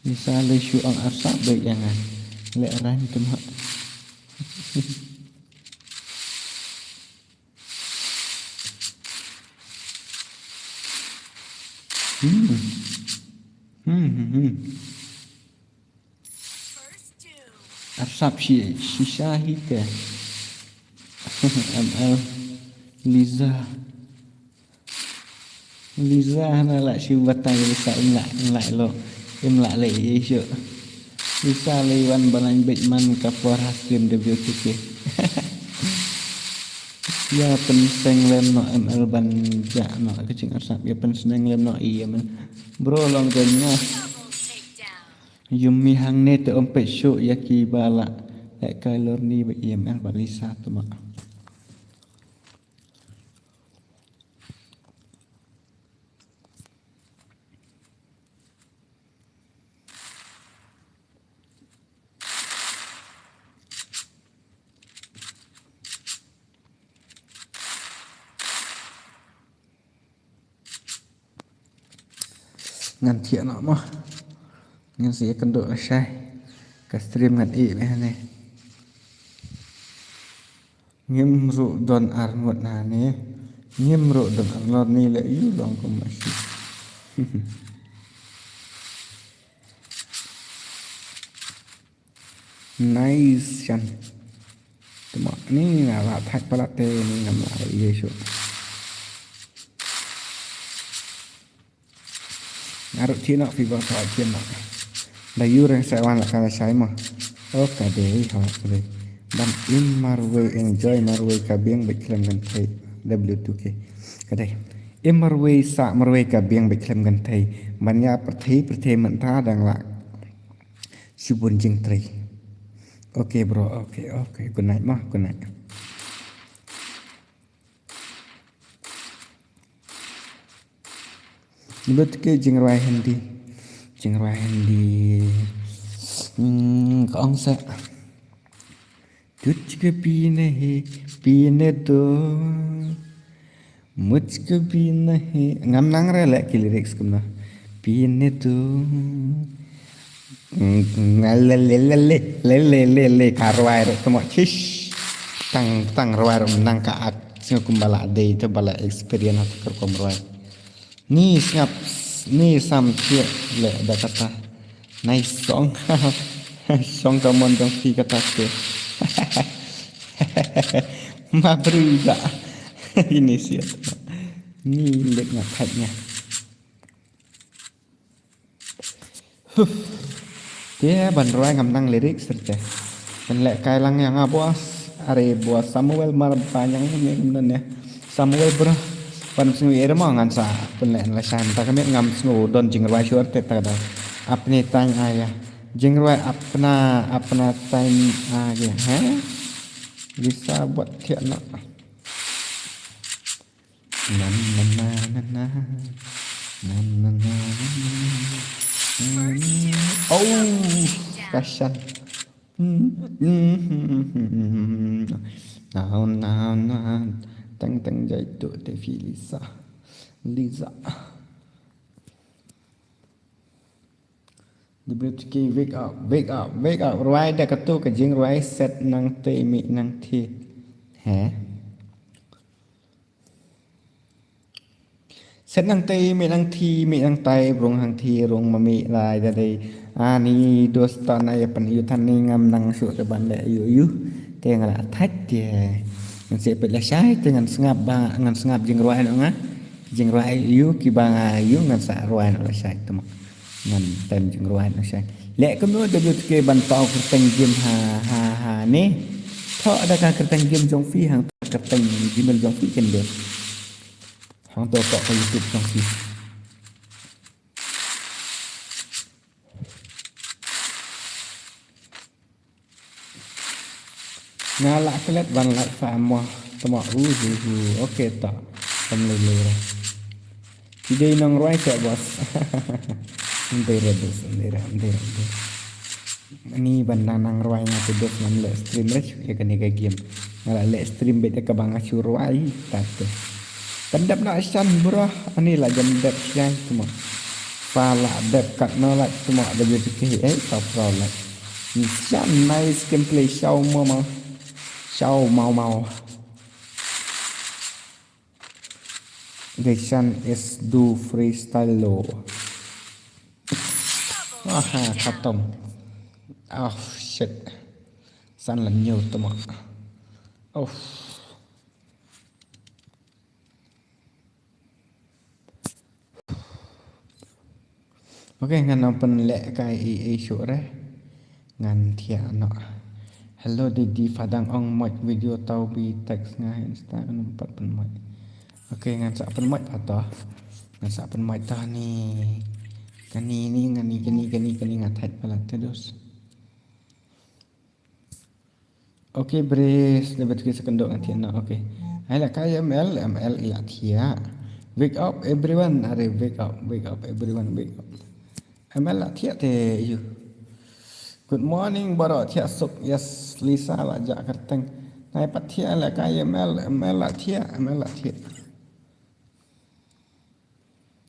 Lisa lei shu ong arsap beit ïa nga. Leh rang tama. Hmm. Hmm, hmm, hmm. Arsap shi, shisha hi te. M L. Lisa. Lisa hana lah shi batai Lisa im lah, im lah lo. Im lah le ye shu. Lisa lei wan balang bit man ka por ha stream W two K. Ïa pynseng lem noh M L ban ja noh ka jing arsap. Ïa pynseng lem noh ïa man. Bro long ken nga. Yumi hangne te ym peit shuh ïa ki ba la leh kai lor ni ba ïa M L ba Lisa tama. Ngan thiah noh mo. Ngan sa ïakynduh lashai. Ka stream ngan ïeh meh ne. Ngim ruh don ar ngut na ne. Ngim ruh don ar ngut ni leh ïu long kum ma shi. Nice shan. Tama ni na la thak palat te ni ngam la ïa shu. Nga ruh thiah noh phi ba ka thiah noh. Da ïu reng sa wan la ka la shai mo. Oh ka dei ha ka dei. Ban im marwei enjoy marwei ka biang bad khlem kan thei W two K. Ka dei. Im marwei sa marwei ka biang bad khlem kynthei. Ban ïa pyrthei pyrthei mynta dang lah. Shibun jingtrei. Okay bro, okay, okay. Good night ma, good night. Debut ke jingrwai Hindi. Jingrwai Hindi. Hmm, ka ong sa. Tujhko peena hai, peene do. Mujhko peena hai. Ngam nang re leh ki lyrics kumno. Peene do. Mm, le, le, le, le, le, le, le, le, ka rwai re, tymok chish. Tang, tang rwai re, nang ka ak. Sngew kumba la dei, te ba la experience ha ka rukom rwai. Ni sngap, ni sam thiah leh da kata. Nice song. Song ka mon jong phi kata te. Ma bri da. Ini siat. Ni lek nga thait nya. Huh. Te ban rwai ngam nang lyrics te. Ban leh kai lang ïa nga boss. Are boss Samuel mar ba nyang ne ngam don ne. Samuel bro. Ban sngew ïa mo ngan sa pynleh lashai mynta ka miet ngam sngew don jingrwai shuh te ta da. Apne tang aya. Jingrwai apna, apna tang aya. Ha? Bisa buat thiah na. Na, na, na, na, na. Na, na, na, na, na. Na, na. Oh, kasian. Naun, naun, naun. Teng, teng, jai tu, Devi Lisa. Lisa. W T K, wake up, wake up, wake up. Rwai da katu ka jingrwai set nangtei mih nangthie. He? Set nangtei mih nangthie, mih nangtai, rung hangthie, rung ma mih lai da dei. Ani dos ton ai pan yu than ni ngam nang shuh te ban leh yu yu. Te nga la thait te. Ngan sa peit lashai te ngan sngap ba, ngan sngap jingrwai noh nga. Jingrwai yu kiba nga yu ngan sa rwai noh lashai te mo. Ngan tem jingrwai noh lashai. Leh kumno da W T K ban paw kyrteng game ha, ha, ha ne. Thoh da ka kyrteng game jong phi hangta kyrteng Gmail jong phi kin dei. Hangta thoh ka YouTube jong phi. Nga la klet ban lait fa mo tmo u hu hu. Okay to. Kam lei lei re. Ki dei nang rwai seh boss. Ndei re boss, ndei re, ndei re, ndei re. Ani ban nang nang rwai nga te boss ngam leh stream re ïa kane ka game. Nga la leh stream beit ïa kaba nga shu rwai ta te. Pyndep na shan bro, ani la jan dep shan tmo. Fa la dep kat no la tmo da W T K eh sa pro la. Shan nice gameplay shaw mo ma. Shaw mau mau. Deshan is do freestyle lo. Aha, khatam. Oh shit. San la ñiew tama. Oh. Okay, ngan ong pynleh kai i i shuh re. Ngan thiah noh. Hello didi, pha dang ong moj video tau bi text nga ha Insta, kan ym pat pynmoj. Okay, ngan sa pynmoj pha to. Ngan sa pynmoj to ni. Kani ni, ngan ni, kani, kani, kani nga thait palat te dos. Okay, brace, da bet ki second dok nanti na. Okay. Ai la kai M L, M L i la thiah. Wake up everyone, are wake up, wake up everyone, wake up. M L la thiah te yu. Good morning, baroh thiah suk. Yes, Lisa la jah kyrteng. Nai pat thiah la kai M L, M L la thiah, M L la thiah.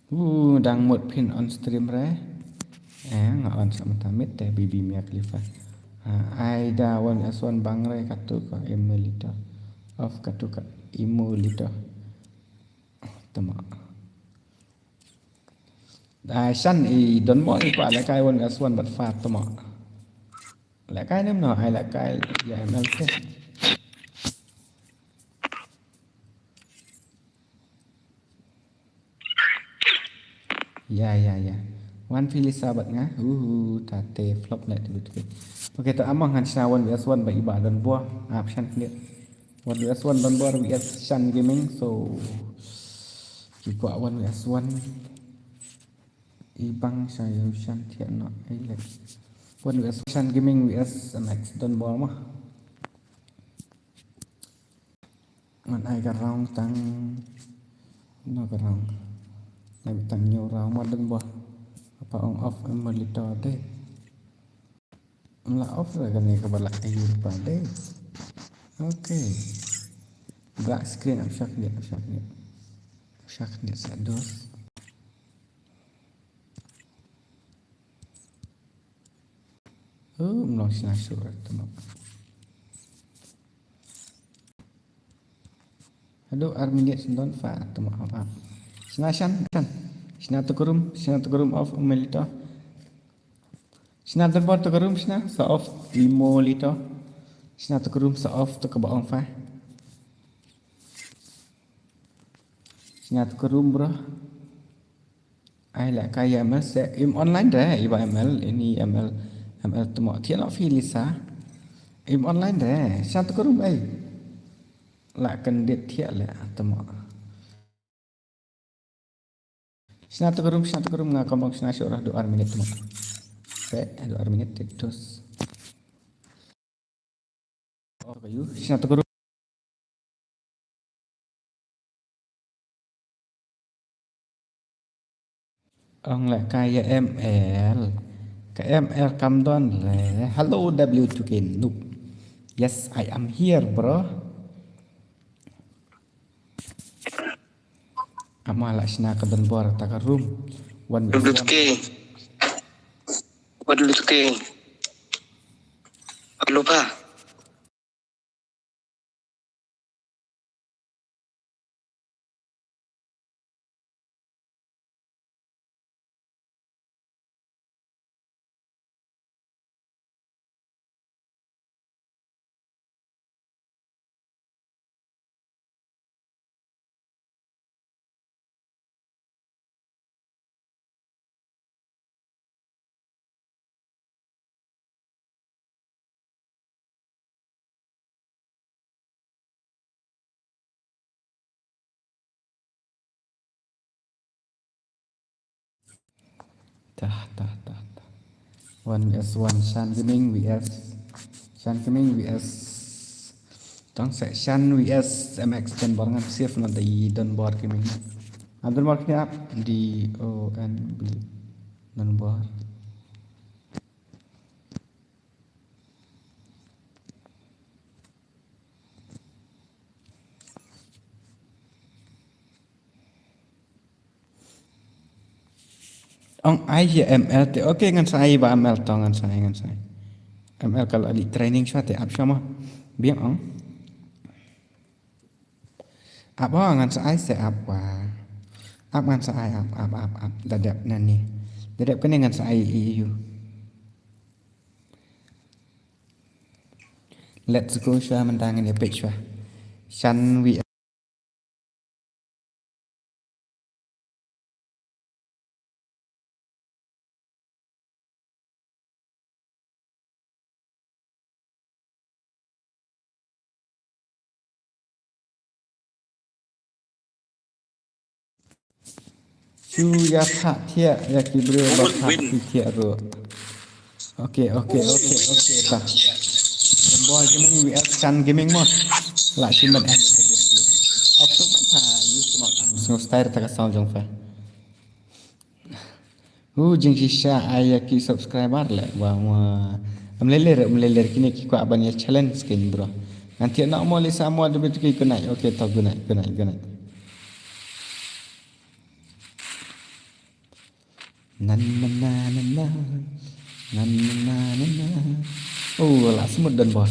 Uh, dang mut phin on stream re. Eh, nga on sa mynta mit te Bibi Mia Khalifa. Ha, ai da wan aswan bang re katu ka emulator. Of katu ka emulator. Tama. Ai san i don mo i pa le kai wan aswan bat fa tama. Le kai nem no, ai le kai ya M L te. Ya, ya, ya. Wan phi Lisa bad nga. Uhu, ta te flop leh te bit. Okay, ta amang han shna wan V S wan ba iba don bua. Ap shan khnit. Wan V S wan don bua V S shan gaming. So, Ki kwah one V S one. I bang sha ïa u Shan thiah noh, ai leh. One V S Shan Gaming V S M X Don Bor mo. Ngan ai ka round tang, no ka round. Ngan tang hynñiew round mo Don Bor. Apa ong off em monitor de. Ym lah off re kane kaba lah ai pa de. Okay. Black screen, ap shak dia, ap shak dia. Ap shak dia sa dos. Oh, ym long shna shuh re tang mo. Haduh ar minit shen don fa tang mo, ap, ap. Shna Shan, Shan. Shna to ka room, shna to ka room off em monitor. Shna Don Bor to ka room, shna sa off em monitor. Shna to ka room sa off to kaba ong fa. Shna to ka room bro. Ai leh ka ïa M L se im online re, i ba M L, ini M L, M L tang mo thiah noh phi Lisa. Im online re, shna to ka room ai. Lah kyndit thiah leh tang mo. Shna to ka room, shna to ka room, nga kam ong shna shuh re, haduh ar minit tang mo. Te, haduh ar minit te dos. Oh, ka ïu, shna to ka room. Ong leh ka ïa M L. Ka M L kam don re. Hello W two K noob. Yes, I am here, bro. Ama lah shna ka Don Bor ta ka room. One V S one. W two K. W two K. Hello pa. Tah, tah, tah, tah. One V S one, Shan Gaming V S. Shan Gaming V S. Tang se Shan V S M X Don Bor ngan save na da i Don Bor Gaming. Ah, Don Bor kini ap D O N B. Don Bor. Ong ai ïa M L te. Okay, ngan sa ai ba M L to, ngan sa ai, ngan sa ai. M L ka la leit training shwa te ap shwa mo. Biang ong. Ap wa ngan sa ai se ap wa. Ap ngan sa ai ap, ap, ap, ap. Da dep na ni. Da dep kane ngan sa ai ïa u. Let's go shwa mynta ngan ïa peit shwa. Shan V S. Shu ïa phah thiah ïa ki briew ba phah ki thiah ruh. Okay, okay, okay, okay ta. Don Bor Gaming V S Shan Gaming mo. Lah shi met ha. Up to my pa, use mo. Snow style ta ka sound jong fa. Hu jingshisha ai ïa ki subscriber leh ba ma. Am lele re, am lele re kine ki kwah ban ïa challenge kin bro. Ngan thiah noh mo Lisa mo da bit ki good night. Okay, to good night, good night, good night. Nan nan nan nan nan. Nan nan nan nan nan. Oh, la smooth Don Bor.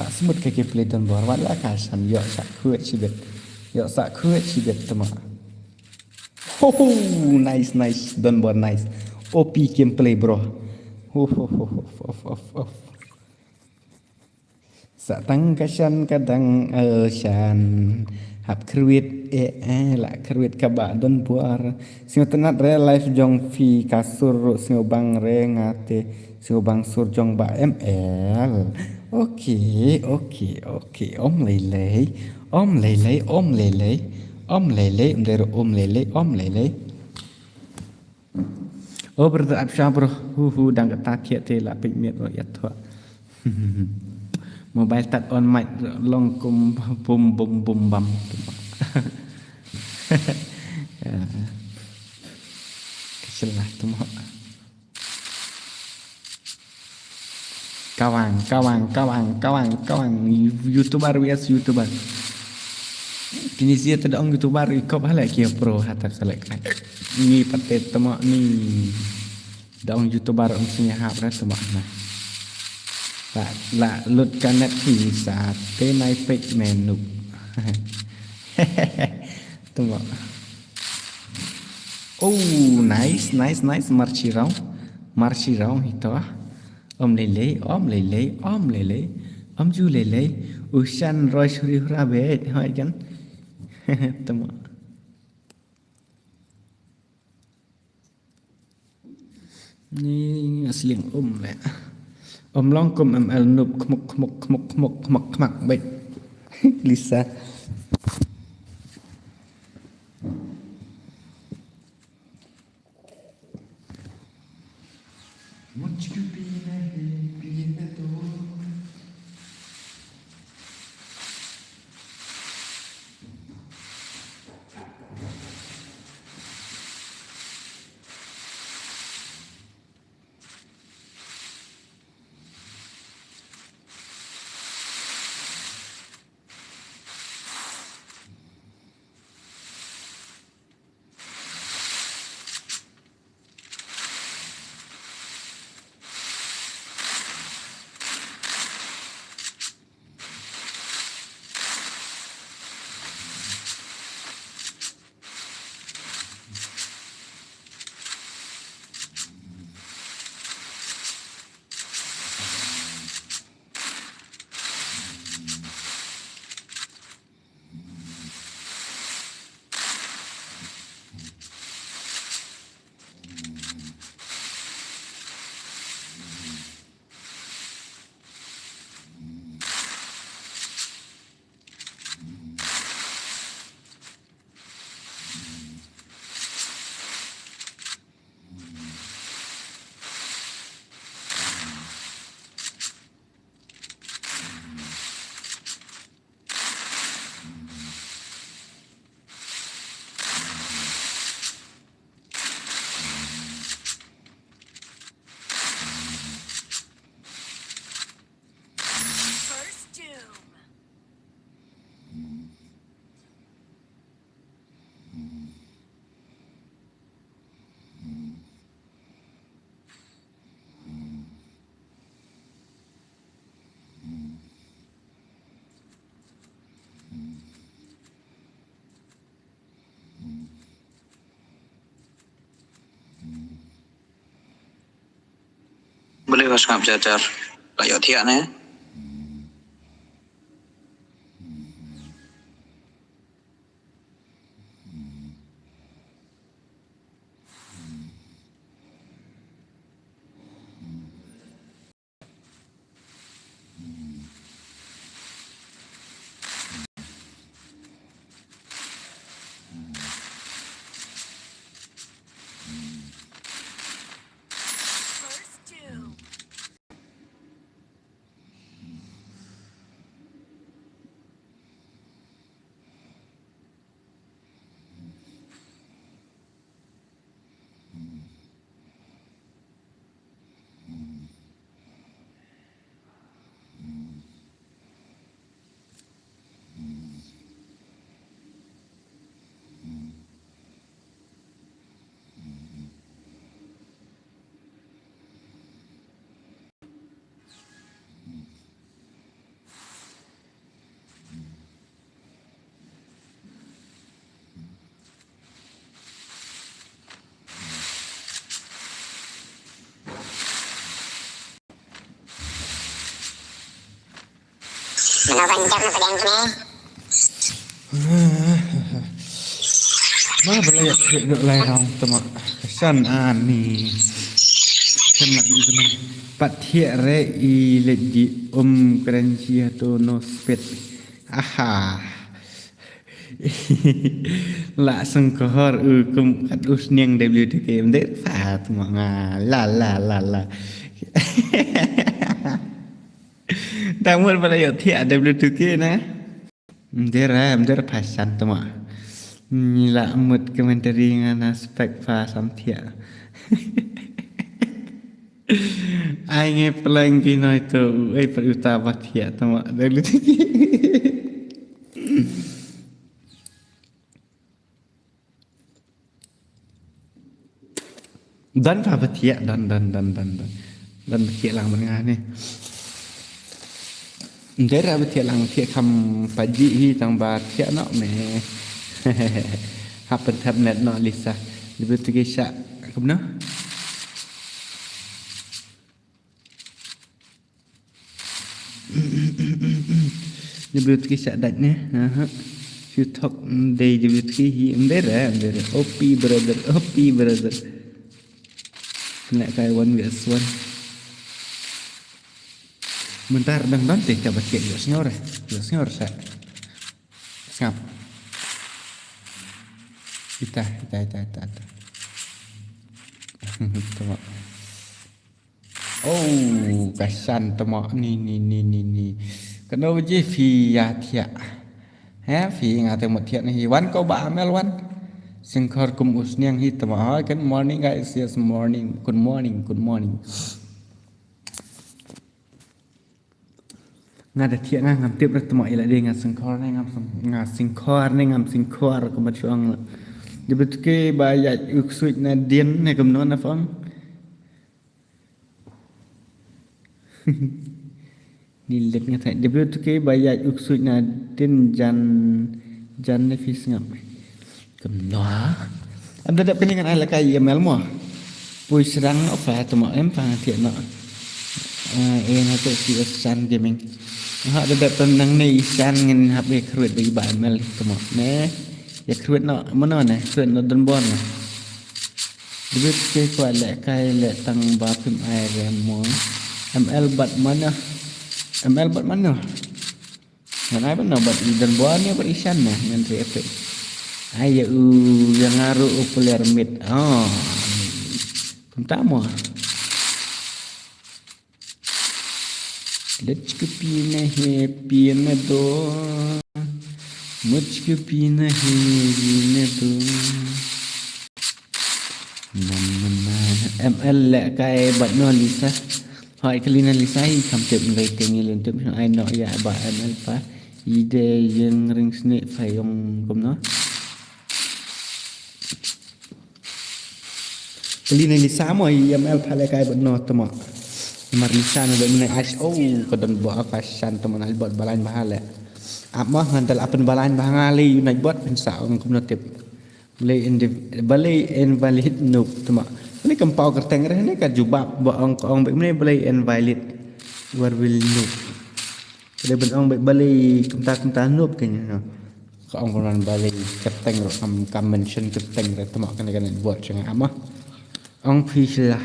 La smooth ka gameplay Don Bor. Wat la ka Shan ïoh sa khuid shibit. Ïoh sa khuid shibit tama. Ho ho, nice, nice, Don Bor, nice. O P gameplay, bro. Ho ho ho ho, off, off, off. Sa tang ka Shan ka dang, eh, Shan. Hap kyrwit, eh, eh, la kyrwit ka ba Don Bor. Sngewtynnat re live jong phi ka sur ruh sngewbang re nga te sngewbang sur jong ba M L. Okay, okay, okay. Om lei lei. Om lei lei, om lei lei. Om lei lei, um dei ruh om lei lei, om lei lei. Oh, brother Absha, bro. Hu, hu, dang kata thiah te la peit miet, oh, ïa thoh. Mobile tat on mic long kum bum, bum, bum, bam. Ka shin lah tu mo. Kawang, kawang, kawang, kawang, kawang. YouTuber, yes, YouTuber. Kini sia te da ong YouTuber, i kop halai ki pro hata selek. Ni pate temo ni. Da ong YouTuber ong sini hap re temo na. La, la lut ka net hi sa te nai pek menuk. Temo. Oh, nice, nice, nice. Marchi rong. Marchi rong hito. Om lei lei, om lei lei, om lei lei. Om ju lei lei. Ushan rosh ri hra bet. Hoi kan. Temo. Ni asling um le. Om long kum M L nup kmuk, kmuk, kmuk, kmuk, kmuk, kmak bet. Lisa. मुझको पीना है, पीने दो। First Doom. Balei ba sngap jar jar? La ïoh thiah ne? Nga ban jam na pdeng kine. Ma ba la ïa khriek dok lai rong tama. Ka shan ani. Kan la ni kena. Pat thiah re i leit di um kren chi hato no spit. Aha. La sengkohor u kum kat u sniang W two K, mder fa tmo nga la la la la. Tang mut ba la ïoh thiah W two K na. Mder, mder pha san tmo. Ni la mut commentary nga na spek pha sam thiah. Ai nge pleng ki noi to, ai pa uta ba thiah tmo. W two K. Don pha ba thiah, don, don, don, don, don. Don ba thiah lang ban nga ne. Ndera ba thiah lang thiah kham pa ji hi tang ba thiah noh me. Hap ban thap net noh Lisa. Dei ba tu ke sha kumno? Dei ba tu ke sha dait ne. Aha. Fiu thok dei dei ba tu ke hi ndera ndera. O P brother, O P brother. Kena kai one versus one. Mynta dang don te ka ba thiah ïoh sngewr eh. Ïoh sngewr sa. Sngap. Ita, ita, ita, ita, ita. Tengok. Oh, ka san tengok ni, ni, ni, ni, ni. Kano baje phi ïa thiah. He, phi nga te mut thiah ni hi. Wan ko ba amel wan. Singkhor kum u sniang hi tengok. Hi, good morning guys. Yes, morning. Good morning, good morning. Nga da thiah nga ngam tip ra tmo ila de nga singkhor ne ngam sing-, nga singkhor ne ngam singkhor kumba chuang la. Dei ba tu ke ba ïa u ksuid na dien ne kumno na phong. Ni let nga thai. Dei ba tu ke ba ïa u ksuid na dien jan, jan ne phi sngap. Kumno? Am da dep kane ngan ai la kai email mo. Pui srang no fa to mo em pang thiah no. Eh, eh, na to si San Gaming. Ha da dep to nang ne i San ngin hap ïa kruid bagi ba email to mo. Ne. Ïa kruid no, mano ne, kruid no don bon no. Debit ke kwa le kai le tang ba phim ai re mo. M L bat mano. M L bat mano. Ngan ai ban no bat i dan bua ne bat i San ne ngan re epic. Ai ya u yang aru u player mid. Oh. Kumta mo. Let's go pina he pina do. Much go pina he pina do. Nam nam nam. M L le kai bat no Lisa. Hoi kali na Lisa i kam tip ngai te ngi len tip ai no ya ba M L pa. I de yang ring sne pa yong kumno. Kali na Lisa mo i M L pa le kai bat no tamo. Mar Lisa na de mene ais oh ka don bo ka San tamo na bat balain ba le. Ap mo ngan dal apen balain ba ngali unai bot pen sa ong kumno tip. Balei indi-, balei invalid noob tama. Balei kam pau kyrteng re ne ka jubab ba ong ka ong bek mene balei invalid war will noob. Balei ban ong bek balei kumta kumta noob kene no. Ka ong ban balei kyrteng ro kam, kam mention kyrteng re tama kane kane buat chang ama. Ong phi sila.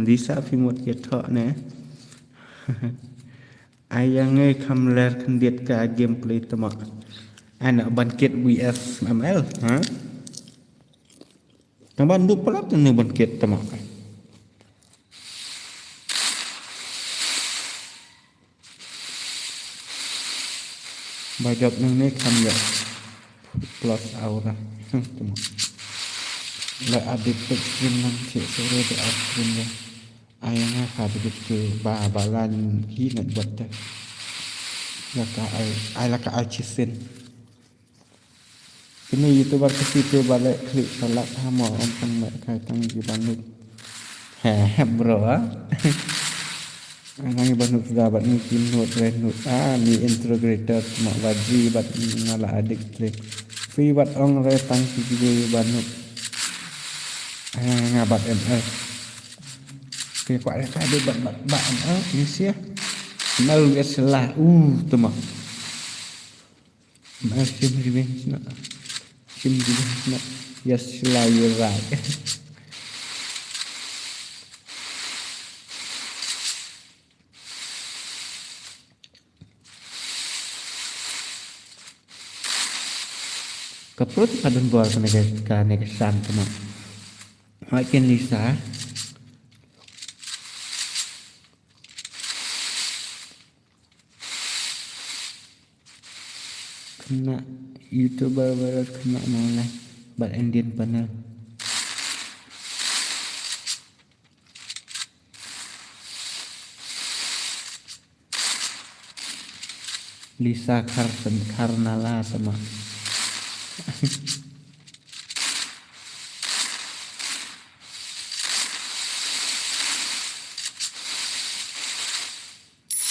Disa phi mut ke thok ne. Ai yang ngai kham ler khyndiat ka gameplay tama. Ana ban kit V S M L, ha? Tang ban duk palat ne ban kit tama. Ba jop nang ne kham ya. Plus aura. Hmm, tama. La adik pek stream nang cik sore de stream ya. Ai nga ka debit ke ba balan hi na buat te. La ka ai, ai la ka ai chisin. Kini YouTuber ke situ balik klik salak ha mo om tang me kai tang ji banut. He he bro ah. Ai tang ji banut sudah bat ni kim nut re nut. Ah ni intro creator ma baji bat ngala adik tre. Free bat ong re tang ji banut. Ai nga bat M L. Ke kwah re ka dei bad, bad, bad, ah, ni sia. Mal ya salah, uh, tama. Mal sim revenge na. Sim revenge na. Ya salah, you're right. Ka pyrthei pat don bor kane ka, kane ka shan tama. Hoi ken Lisa. Kena YouTuber virus kena malah bad Indian panel. Lisa Carson Carnala sama.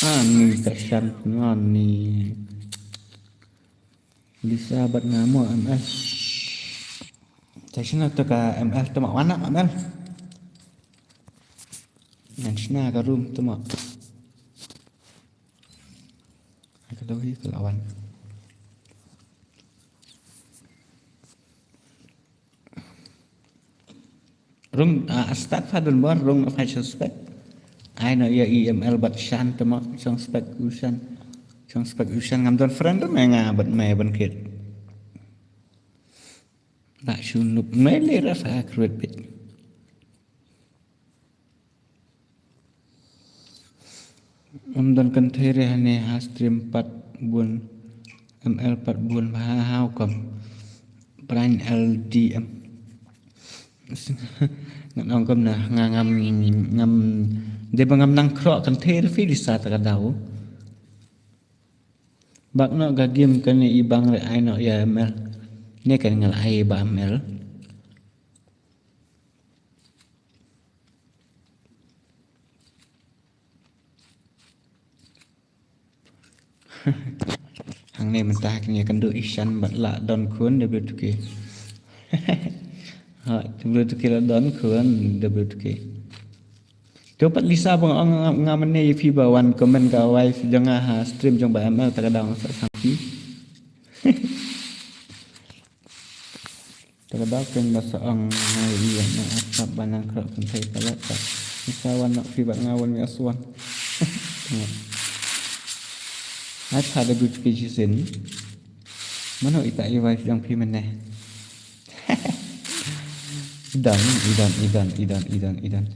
Ani ka shan ani. Lisa bad nga mo M L. Station to ka M L to ma wana M L. Ngan shna ka room to ma. Ka dohi ka lawan. Rung, ah, start fa dun bor, rung fa shong spec. Ai no ya E M L bad shan tama shong spec u shan. Shong spec u shan ngam don friend me nga bad me ban kit. Ba shu nup me le ra fa create bit. Em don kan thei re hane ha stream pat bun M L pat bun ba ha ha u kam pran L D M. Ngan ong kam na nga ngam ngam de ba ngam nang khroh kan thei re fi Lisa ta ka dau. Bak no ka game kane i bang re ai no ya M L. Ne kan ngal ai ba M L. Hangne mynta ha kane ka ndu i shan bad la don khun W two K. Ha, W two K la don khun W two K. To pat Lisa bang ong nga mane ïa phi ba wan comment ka wife jong nga ha stream jong ba M L ta ka daw sa sang phi. Ta ka daw ken ba sa ong nga ïa na asap ba nang khroh kan thei palat ta. Lisa wan nok phi ba nga wan mi aswan. Ai pa da gut ki jisin. Mano ita i wife jong phi mane. Idan, idan, idan, idan, idan, idan.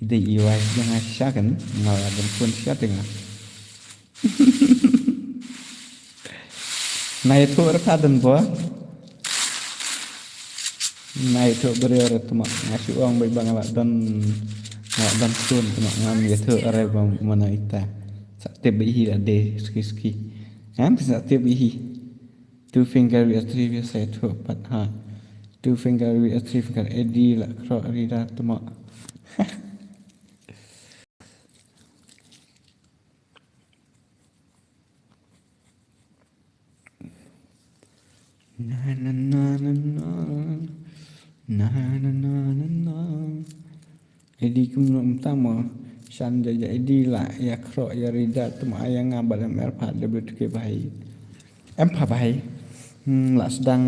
Ida i wife jong nga shisha kan, nga la ban phone shisha te nga. Na ïathuh re pha don bor. Na ïathuh briew re tuma. Nga shu ong bai ba nga la don, nga la don phone tuma ngam ïathuh re ba mano ita. Sa tip ba hi la de ski ski. Ngam sa tip ba hi. Two finger with a three finger sa ïathuh pat ha. Two finger with a three finger A D la khroh rida tuma. Na na na na na. Na na na na na. Edi kum no mta mo shan ja ja edi la ïa khroh ïa rida tuma ïa nga bad M L pha W two K bhai. Em pha bhai. Hmm, la sdang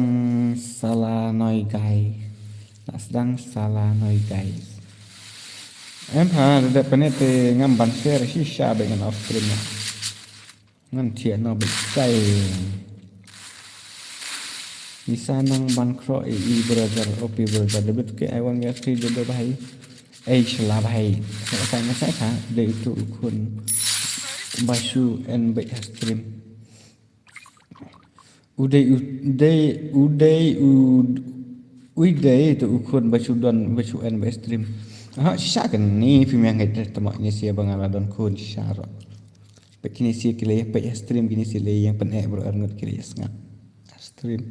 sala noi gai. La sdang sala noi gai. Em pha da pane te ngam ban share shisha be ngan off stream na. Ngan thiah no bit tai. Isa nang ban khroh i, i brother, O P brother, da bit ke I want me three da da bhai. Ei shala bhai. Sa ka na sa ka de itu ukun. Ba shu en bit ha stream. Udei udei udei u udei tu ukun ba shu don ba shu en ba stream. Ha sha kan ni phi meng ngai te tama ni sia ba nga la don kun sha ro. Peit kine sia ki la ïa peit ïa stream kine sia la ïa pyneh bro arngut ki la ïa sngap. Stream.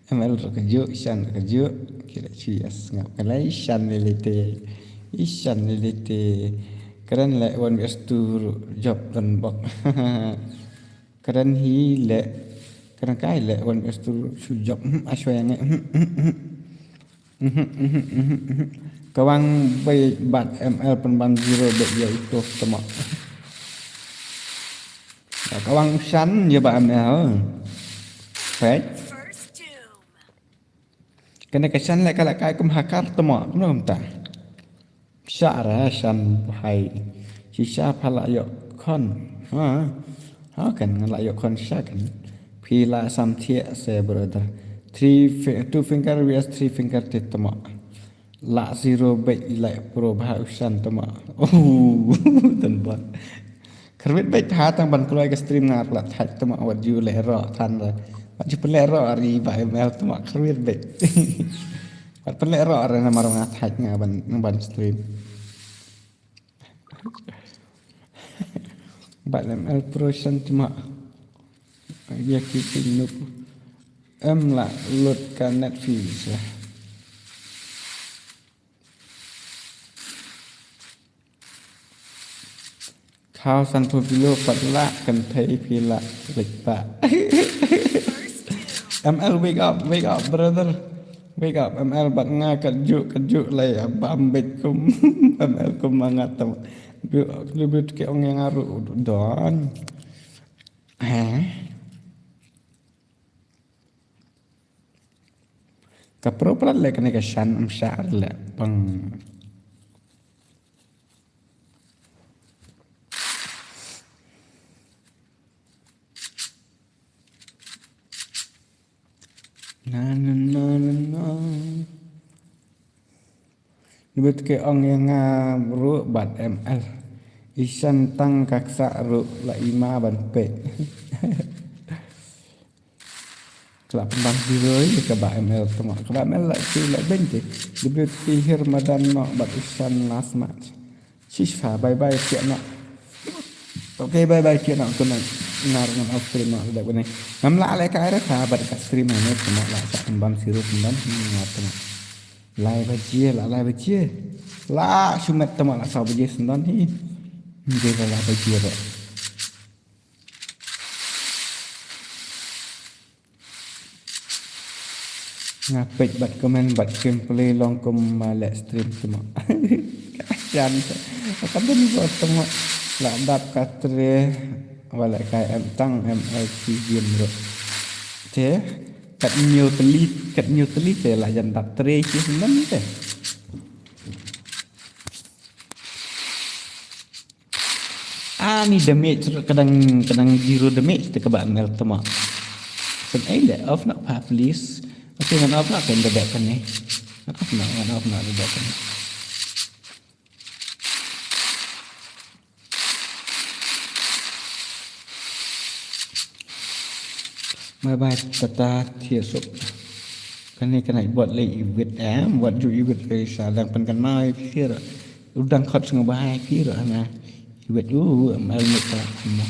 M L ruh ka juk, Shan ruh ka juk. Ki la shu ïa sngap. Ka la Shan lei lei te. I Shan lei lei te. Kren leh wan best tu ruh jop don bok. Kren hi leh. Kren kai leh wan best tu ruh shu jop. Hmm, ashwa yang. Hmm, hmm, hmm. Mhm, mhm, mhm, mhm. Ka wang bei bat M L pynban zero bet ïa uto tama. Ka wang Shan ïa ba M L. Peit. Kane ka Shan leh ka la kai kum hakar tama. Kumno kumta. Sha ra Shan bhai. Shisha pha la ïoh khon. Ha. Ha kan ngan la ïoh khon sha kan. Phi la sam thiah se brother. Three fi-, two finger V S three finger te tama. La zero beit, la pro bha u Shan tama. Oh, dan ba. Kyrwit beit ha tang ban kloi ka stream nga la thait tama wat ju leh roh than la. Wat ju pynleh roh ari ba M L tama kyrwit beit. Wat pynleh roh ari namar nga thait nga ban, ban stream. Bad M L Pro Shan tama. Ïa ki pynluk. Em la lut ka net fees. Khaw sanphew kilo pat la kynthei phi la leit ba. M L, wake up, wake up, brother. Wake up, M L, bad nga ka juk, ka juk lei bam beit kum. M L kum ma nga tam. Juk, juk ki ong ïa nga ruh don. Heh. Ka pro plat leh kane ka Shan, em shah leh pang. Na, na, na, na, na. Ngut ki ong ïa nga ruh bad M L. I Shan tang ka ksah ruh la i ma ban peit. Ka la pynban zero ïa kaba M L tama. Kaba M L la ki la beiñ te. Debut ki hir madan noh bad i Shan last match. Shish pha, bye bye, kiad noh. Okay, bye bye, kiad noh. Good night. Nga ruh ngan off stream noh, dep kane. Ngam lah leh kai re pha bad ka stream hangne tama, la sa pynban zero pynban, hmm, nga tama. Lai baje, la lai baje. La shu met tama la saw baje syndon hi. Nde la lai baje re. Nga peit bad comment bad gameplay long kum ma leh stream tama. Ka Shan. Ka don ko tama. La dap ka tre. Wa leh kai em tang M L C game ruh. Te. Kat ñiew tylli, kat ñiew tylli te la jan dap tre ki syndon te. Ani damage ruh ka dang, ka dang zero damage te kaba M L tama. Shen ei leh off noh pha please. Okay, ngan off noh, kan da dep kane. Ngan off noh, ngan off noh da dep kane. Bye bye, tata, thiah suk. Kane ka night bot leh i wit em, wat ju i wit leh sa dang pynkan mai phi ruh. U dang khot sngewbha phi ruh hana. I wit u, em, el mut ka mo.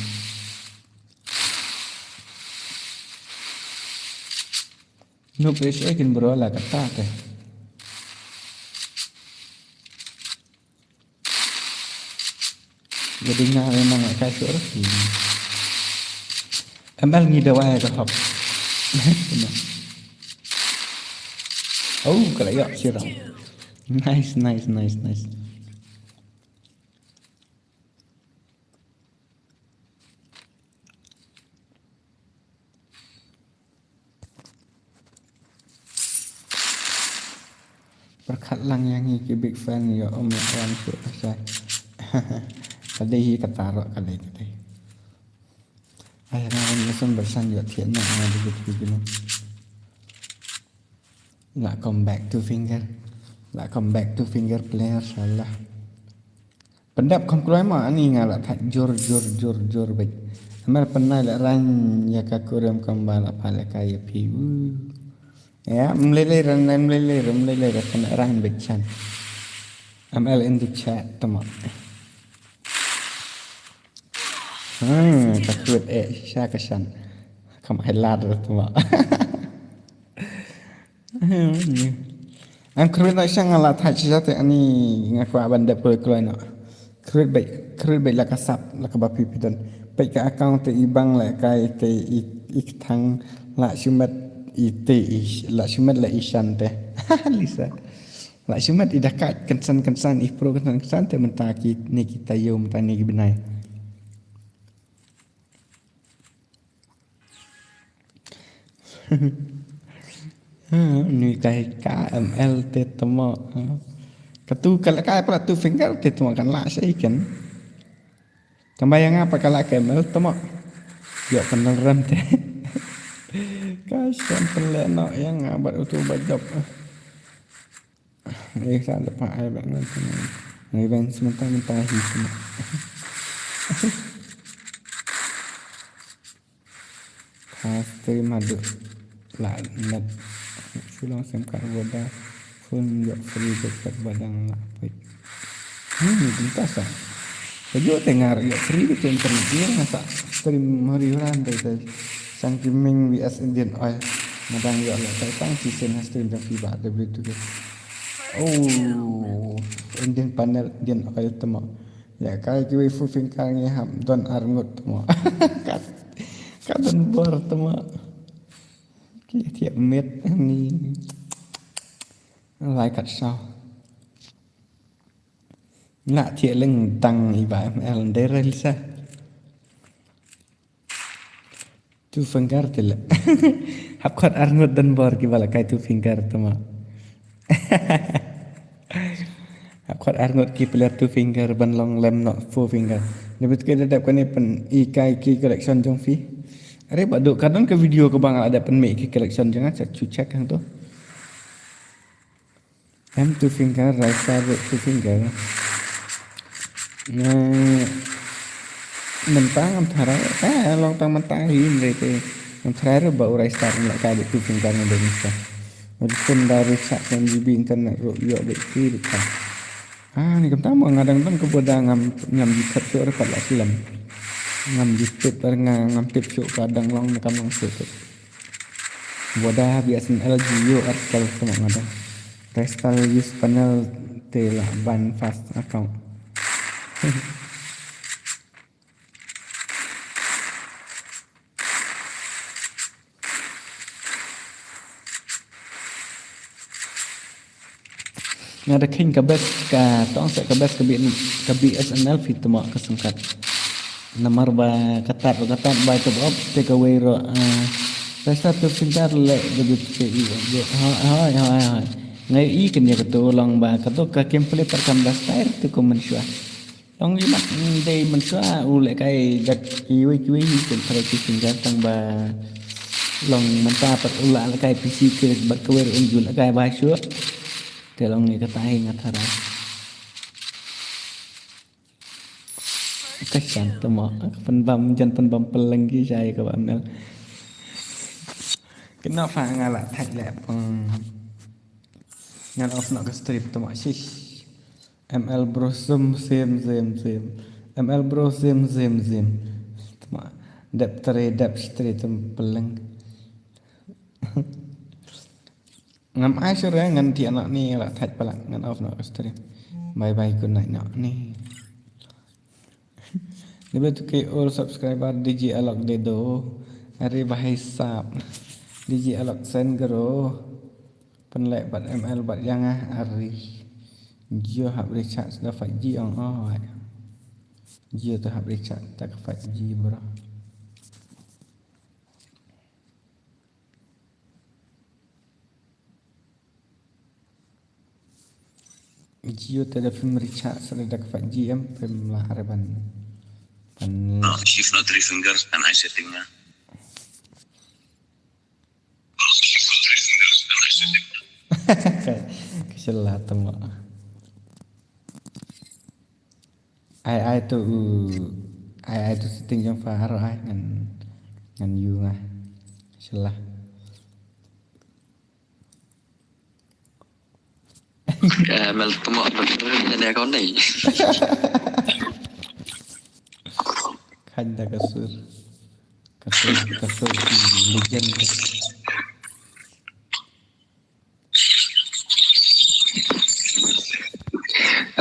Nup is ekin bro la kata te. Jadi nga memang ka sur. M L ngi dawai ka hok. Oh, ka la ïoh sirang. Nice, nice, nice, nice. Pyrkhat lang ïa ngi ki big fan ïa um ïa wan shu asai. Ka dei hi ka tarok ka dei ka dei. Ai nga wan ïa sun bersan ïa thied na nga dei gitu gitu. La come back to finger. La come back to finger player salah. Pyndep kham kloi ma ani nga la thait jur jur jur jur beit. Amer pynai la rang ïa ka kurim kamba la pha la ka ïa phi. Ïa mlei lei ran mlei lei ran mlei lei ran pynai rang beit chan. M L in the chat tama. Hmm, ka kwet eh sha ka shan. Kam hai lad tama. Ang khrwit na shang la thach sha te ani nga kwah ban dep kloi kloi na. Khrwit bai, khrwit bai la ka sap, la ka ba phi phi don. Peit ka account te i bang la kai te i, i kthang la shimet i te i, la shimet la i shan te. Lisa. La shimet i dakat kensan kensan i pro kensan kensan te mynta ki ne ki tayo mynta ne ki benai. Ni kai ka M L te tama. Ka tu ka la kai pala tu finger te tama kan la sai kan. Tama yang apa ka la ka M L tama. Yo kan rem te. Ka shem pynleh noh ïa nga bad utu ba jop. Ïa sa da pa ai bad ngan. Revenge mynta mynta hi. Ha stream haduh la net. Shu long sim card Voda. Phone ïoh free bad kat ba dang la peit. Hmm, mynta sa. Ka ïoh te nga ïoh free bad internet ïa nga sa stream hari ran te te. Sang ki ming V S Indian Oil. Nga dang ïoh la kai sang ki sen ha stream jong ki ba de beli tu ke. Oh, Indian panel, Indian Oil temo. Ïa kai kiwei fu finger ngi hap don ar ngut temo. Kat, kat don bor temo. Ki thiah miet ni. Lai kat saw. Nga thiah leng tang i ba M L ndai rel sa. Two finger te leh. Hap khot ar ngut don bor ki ba la kai two finger temo. Hap khot ar ngut ki player two finger ban long lem noh four finger. Dei bad ka dep kane pyn i kai ki collection jong phi. Are ba duk ka don ka video ka ba nga la dep pynmih ki collection jong nga, sa chu check hangto. Em two finger, Ristar two finger. Nga mynta ngam tharai, eh, long tang mynta hi, hynrei te ngam tharai ruh ba u Ristar ngam lah kai bad two finger nga dei mynta. Nga dei phone da recharge one G B internet ruh ïoh bad free recharge. Ah, ni kumta mo nga dang don ka Voda ngam, ngam ju tip shuh re pat la slem. Ngam ju tip re nga, ngam tip shuh ka dang long ne kam long shuh tip. Voda, B S N L, Jio, Airtel temo nga dang. Ristar use panel te lah ban fast account. Nga da kheiñ ka best ka tong se ka best ka B, ka B S N L phi temo ka sengkat. Namar ba ka tat, ka tat ba ka op te kawei ruh, ah, Ristar two finger leh da bit ke i. Hoi, hoi, hoi, hoi. Nga i kane ka tu long ba ka tu ka gameplay per kam da style tu ko mynshuwa. Long i mat, mm, dei mynshuwa u leh kai da kiwei kiwei ki tharai ki finger tang ba long mynta pat u la leh kai P C ke bad kawei ruh un ju leh kai ba shuh. Te long ïa kata hi nga tharai. Ka shan temo, ka pynbam, jan pynbam pylleng ki shai ka ba mel. Kino pha nga la thait leh pang. Ngan off noh ka stream temo shish. M L bro sim sim sim sim. M L bro sim sim sim. Temo dep tre dep tre tem pylleng. Ngam ai shuh re ngan thiah noh ni la thait palat ngan off noh ka stream. Bye bye good night noh ni. Ni bla tu ke all subscriber D J Alok Dedo. Are ba hai sap. D J Alok Sen Garo. Pynleh bad M L bad ïa nga are. Jio hap recharge da five G ong oi. Jio tu hap recharge da ka five G bro. Jio te da phim recharge sa da ka five G em phim lah re ban. Ban. Shift no three fingers and I setting na. Ka shala temo. Ai ai tu u ai ai tu setting jong pha aro ai ngan ngan yu nga. Shala. Ka mel temo betul ne kau ni. Khanda ka sur. Ka sur ka sur legend.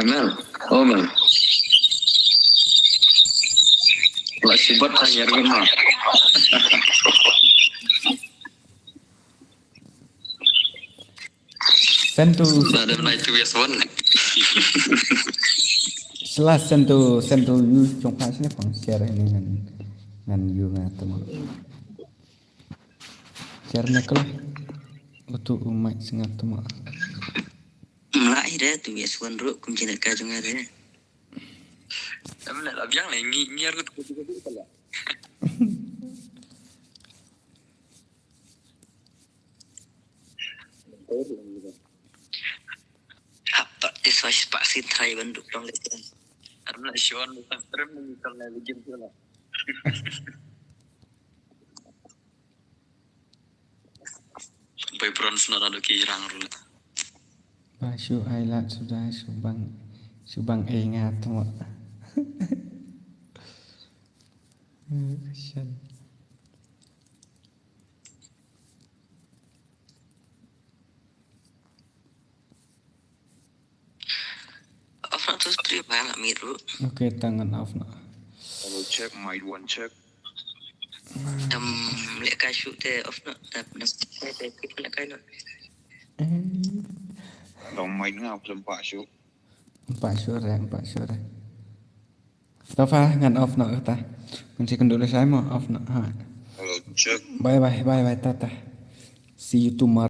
Emel, oh Mel. Lah sibat hanyar gema. Send to. Dah ada naik tu biasa wan. Shala send to send to you jong pha sini pang share ini ngan ngan you nga temo. Share ne kala. Utu u mic sngap temo. Mla ida tu yes wan ru kum jinak ka jong ada. Em nak lah biang lah ngi ngi argut tu tu tu kala. Hap tak dis wais pak sin try ban duk dong lagi. Karena Sean bukan terus mengikat lagi game tu lah. Bai bronze na dok ki rang rula. Ba shu ai lat suda shu bang shu bang ei nga tmo. Kasian. Off na tu stream ba la miru. Okay, tangan off na. Hello, check, mic one, check. Dam le ka shu te off na. Dam dam te te le ka no. Dong mic nga off lem pa shu. Pa shu re, pa shu re. Tofa ngan off na ta. Ngan si kendu le sai mo off na. Ha. Hello, check. Bye bye, bye bye, tata. See you tomorrow.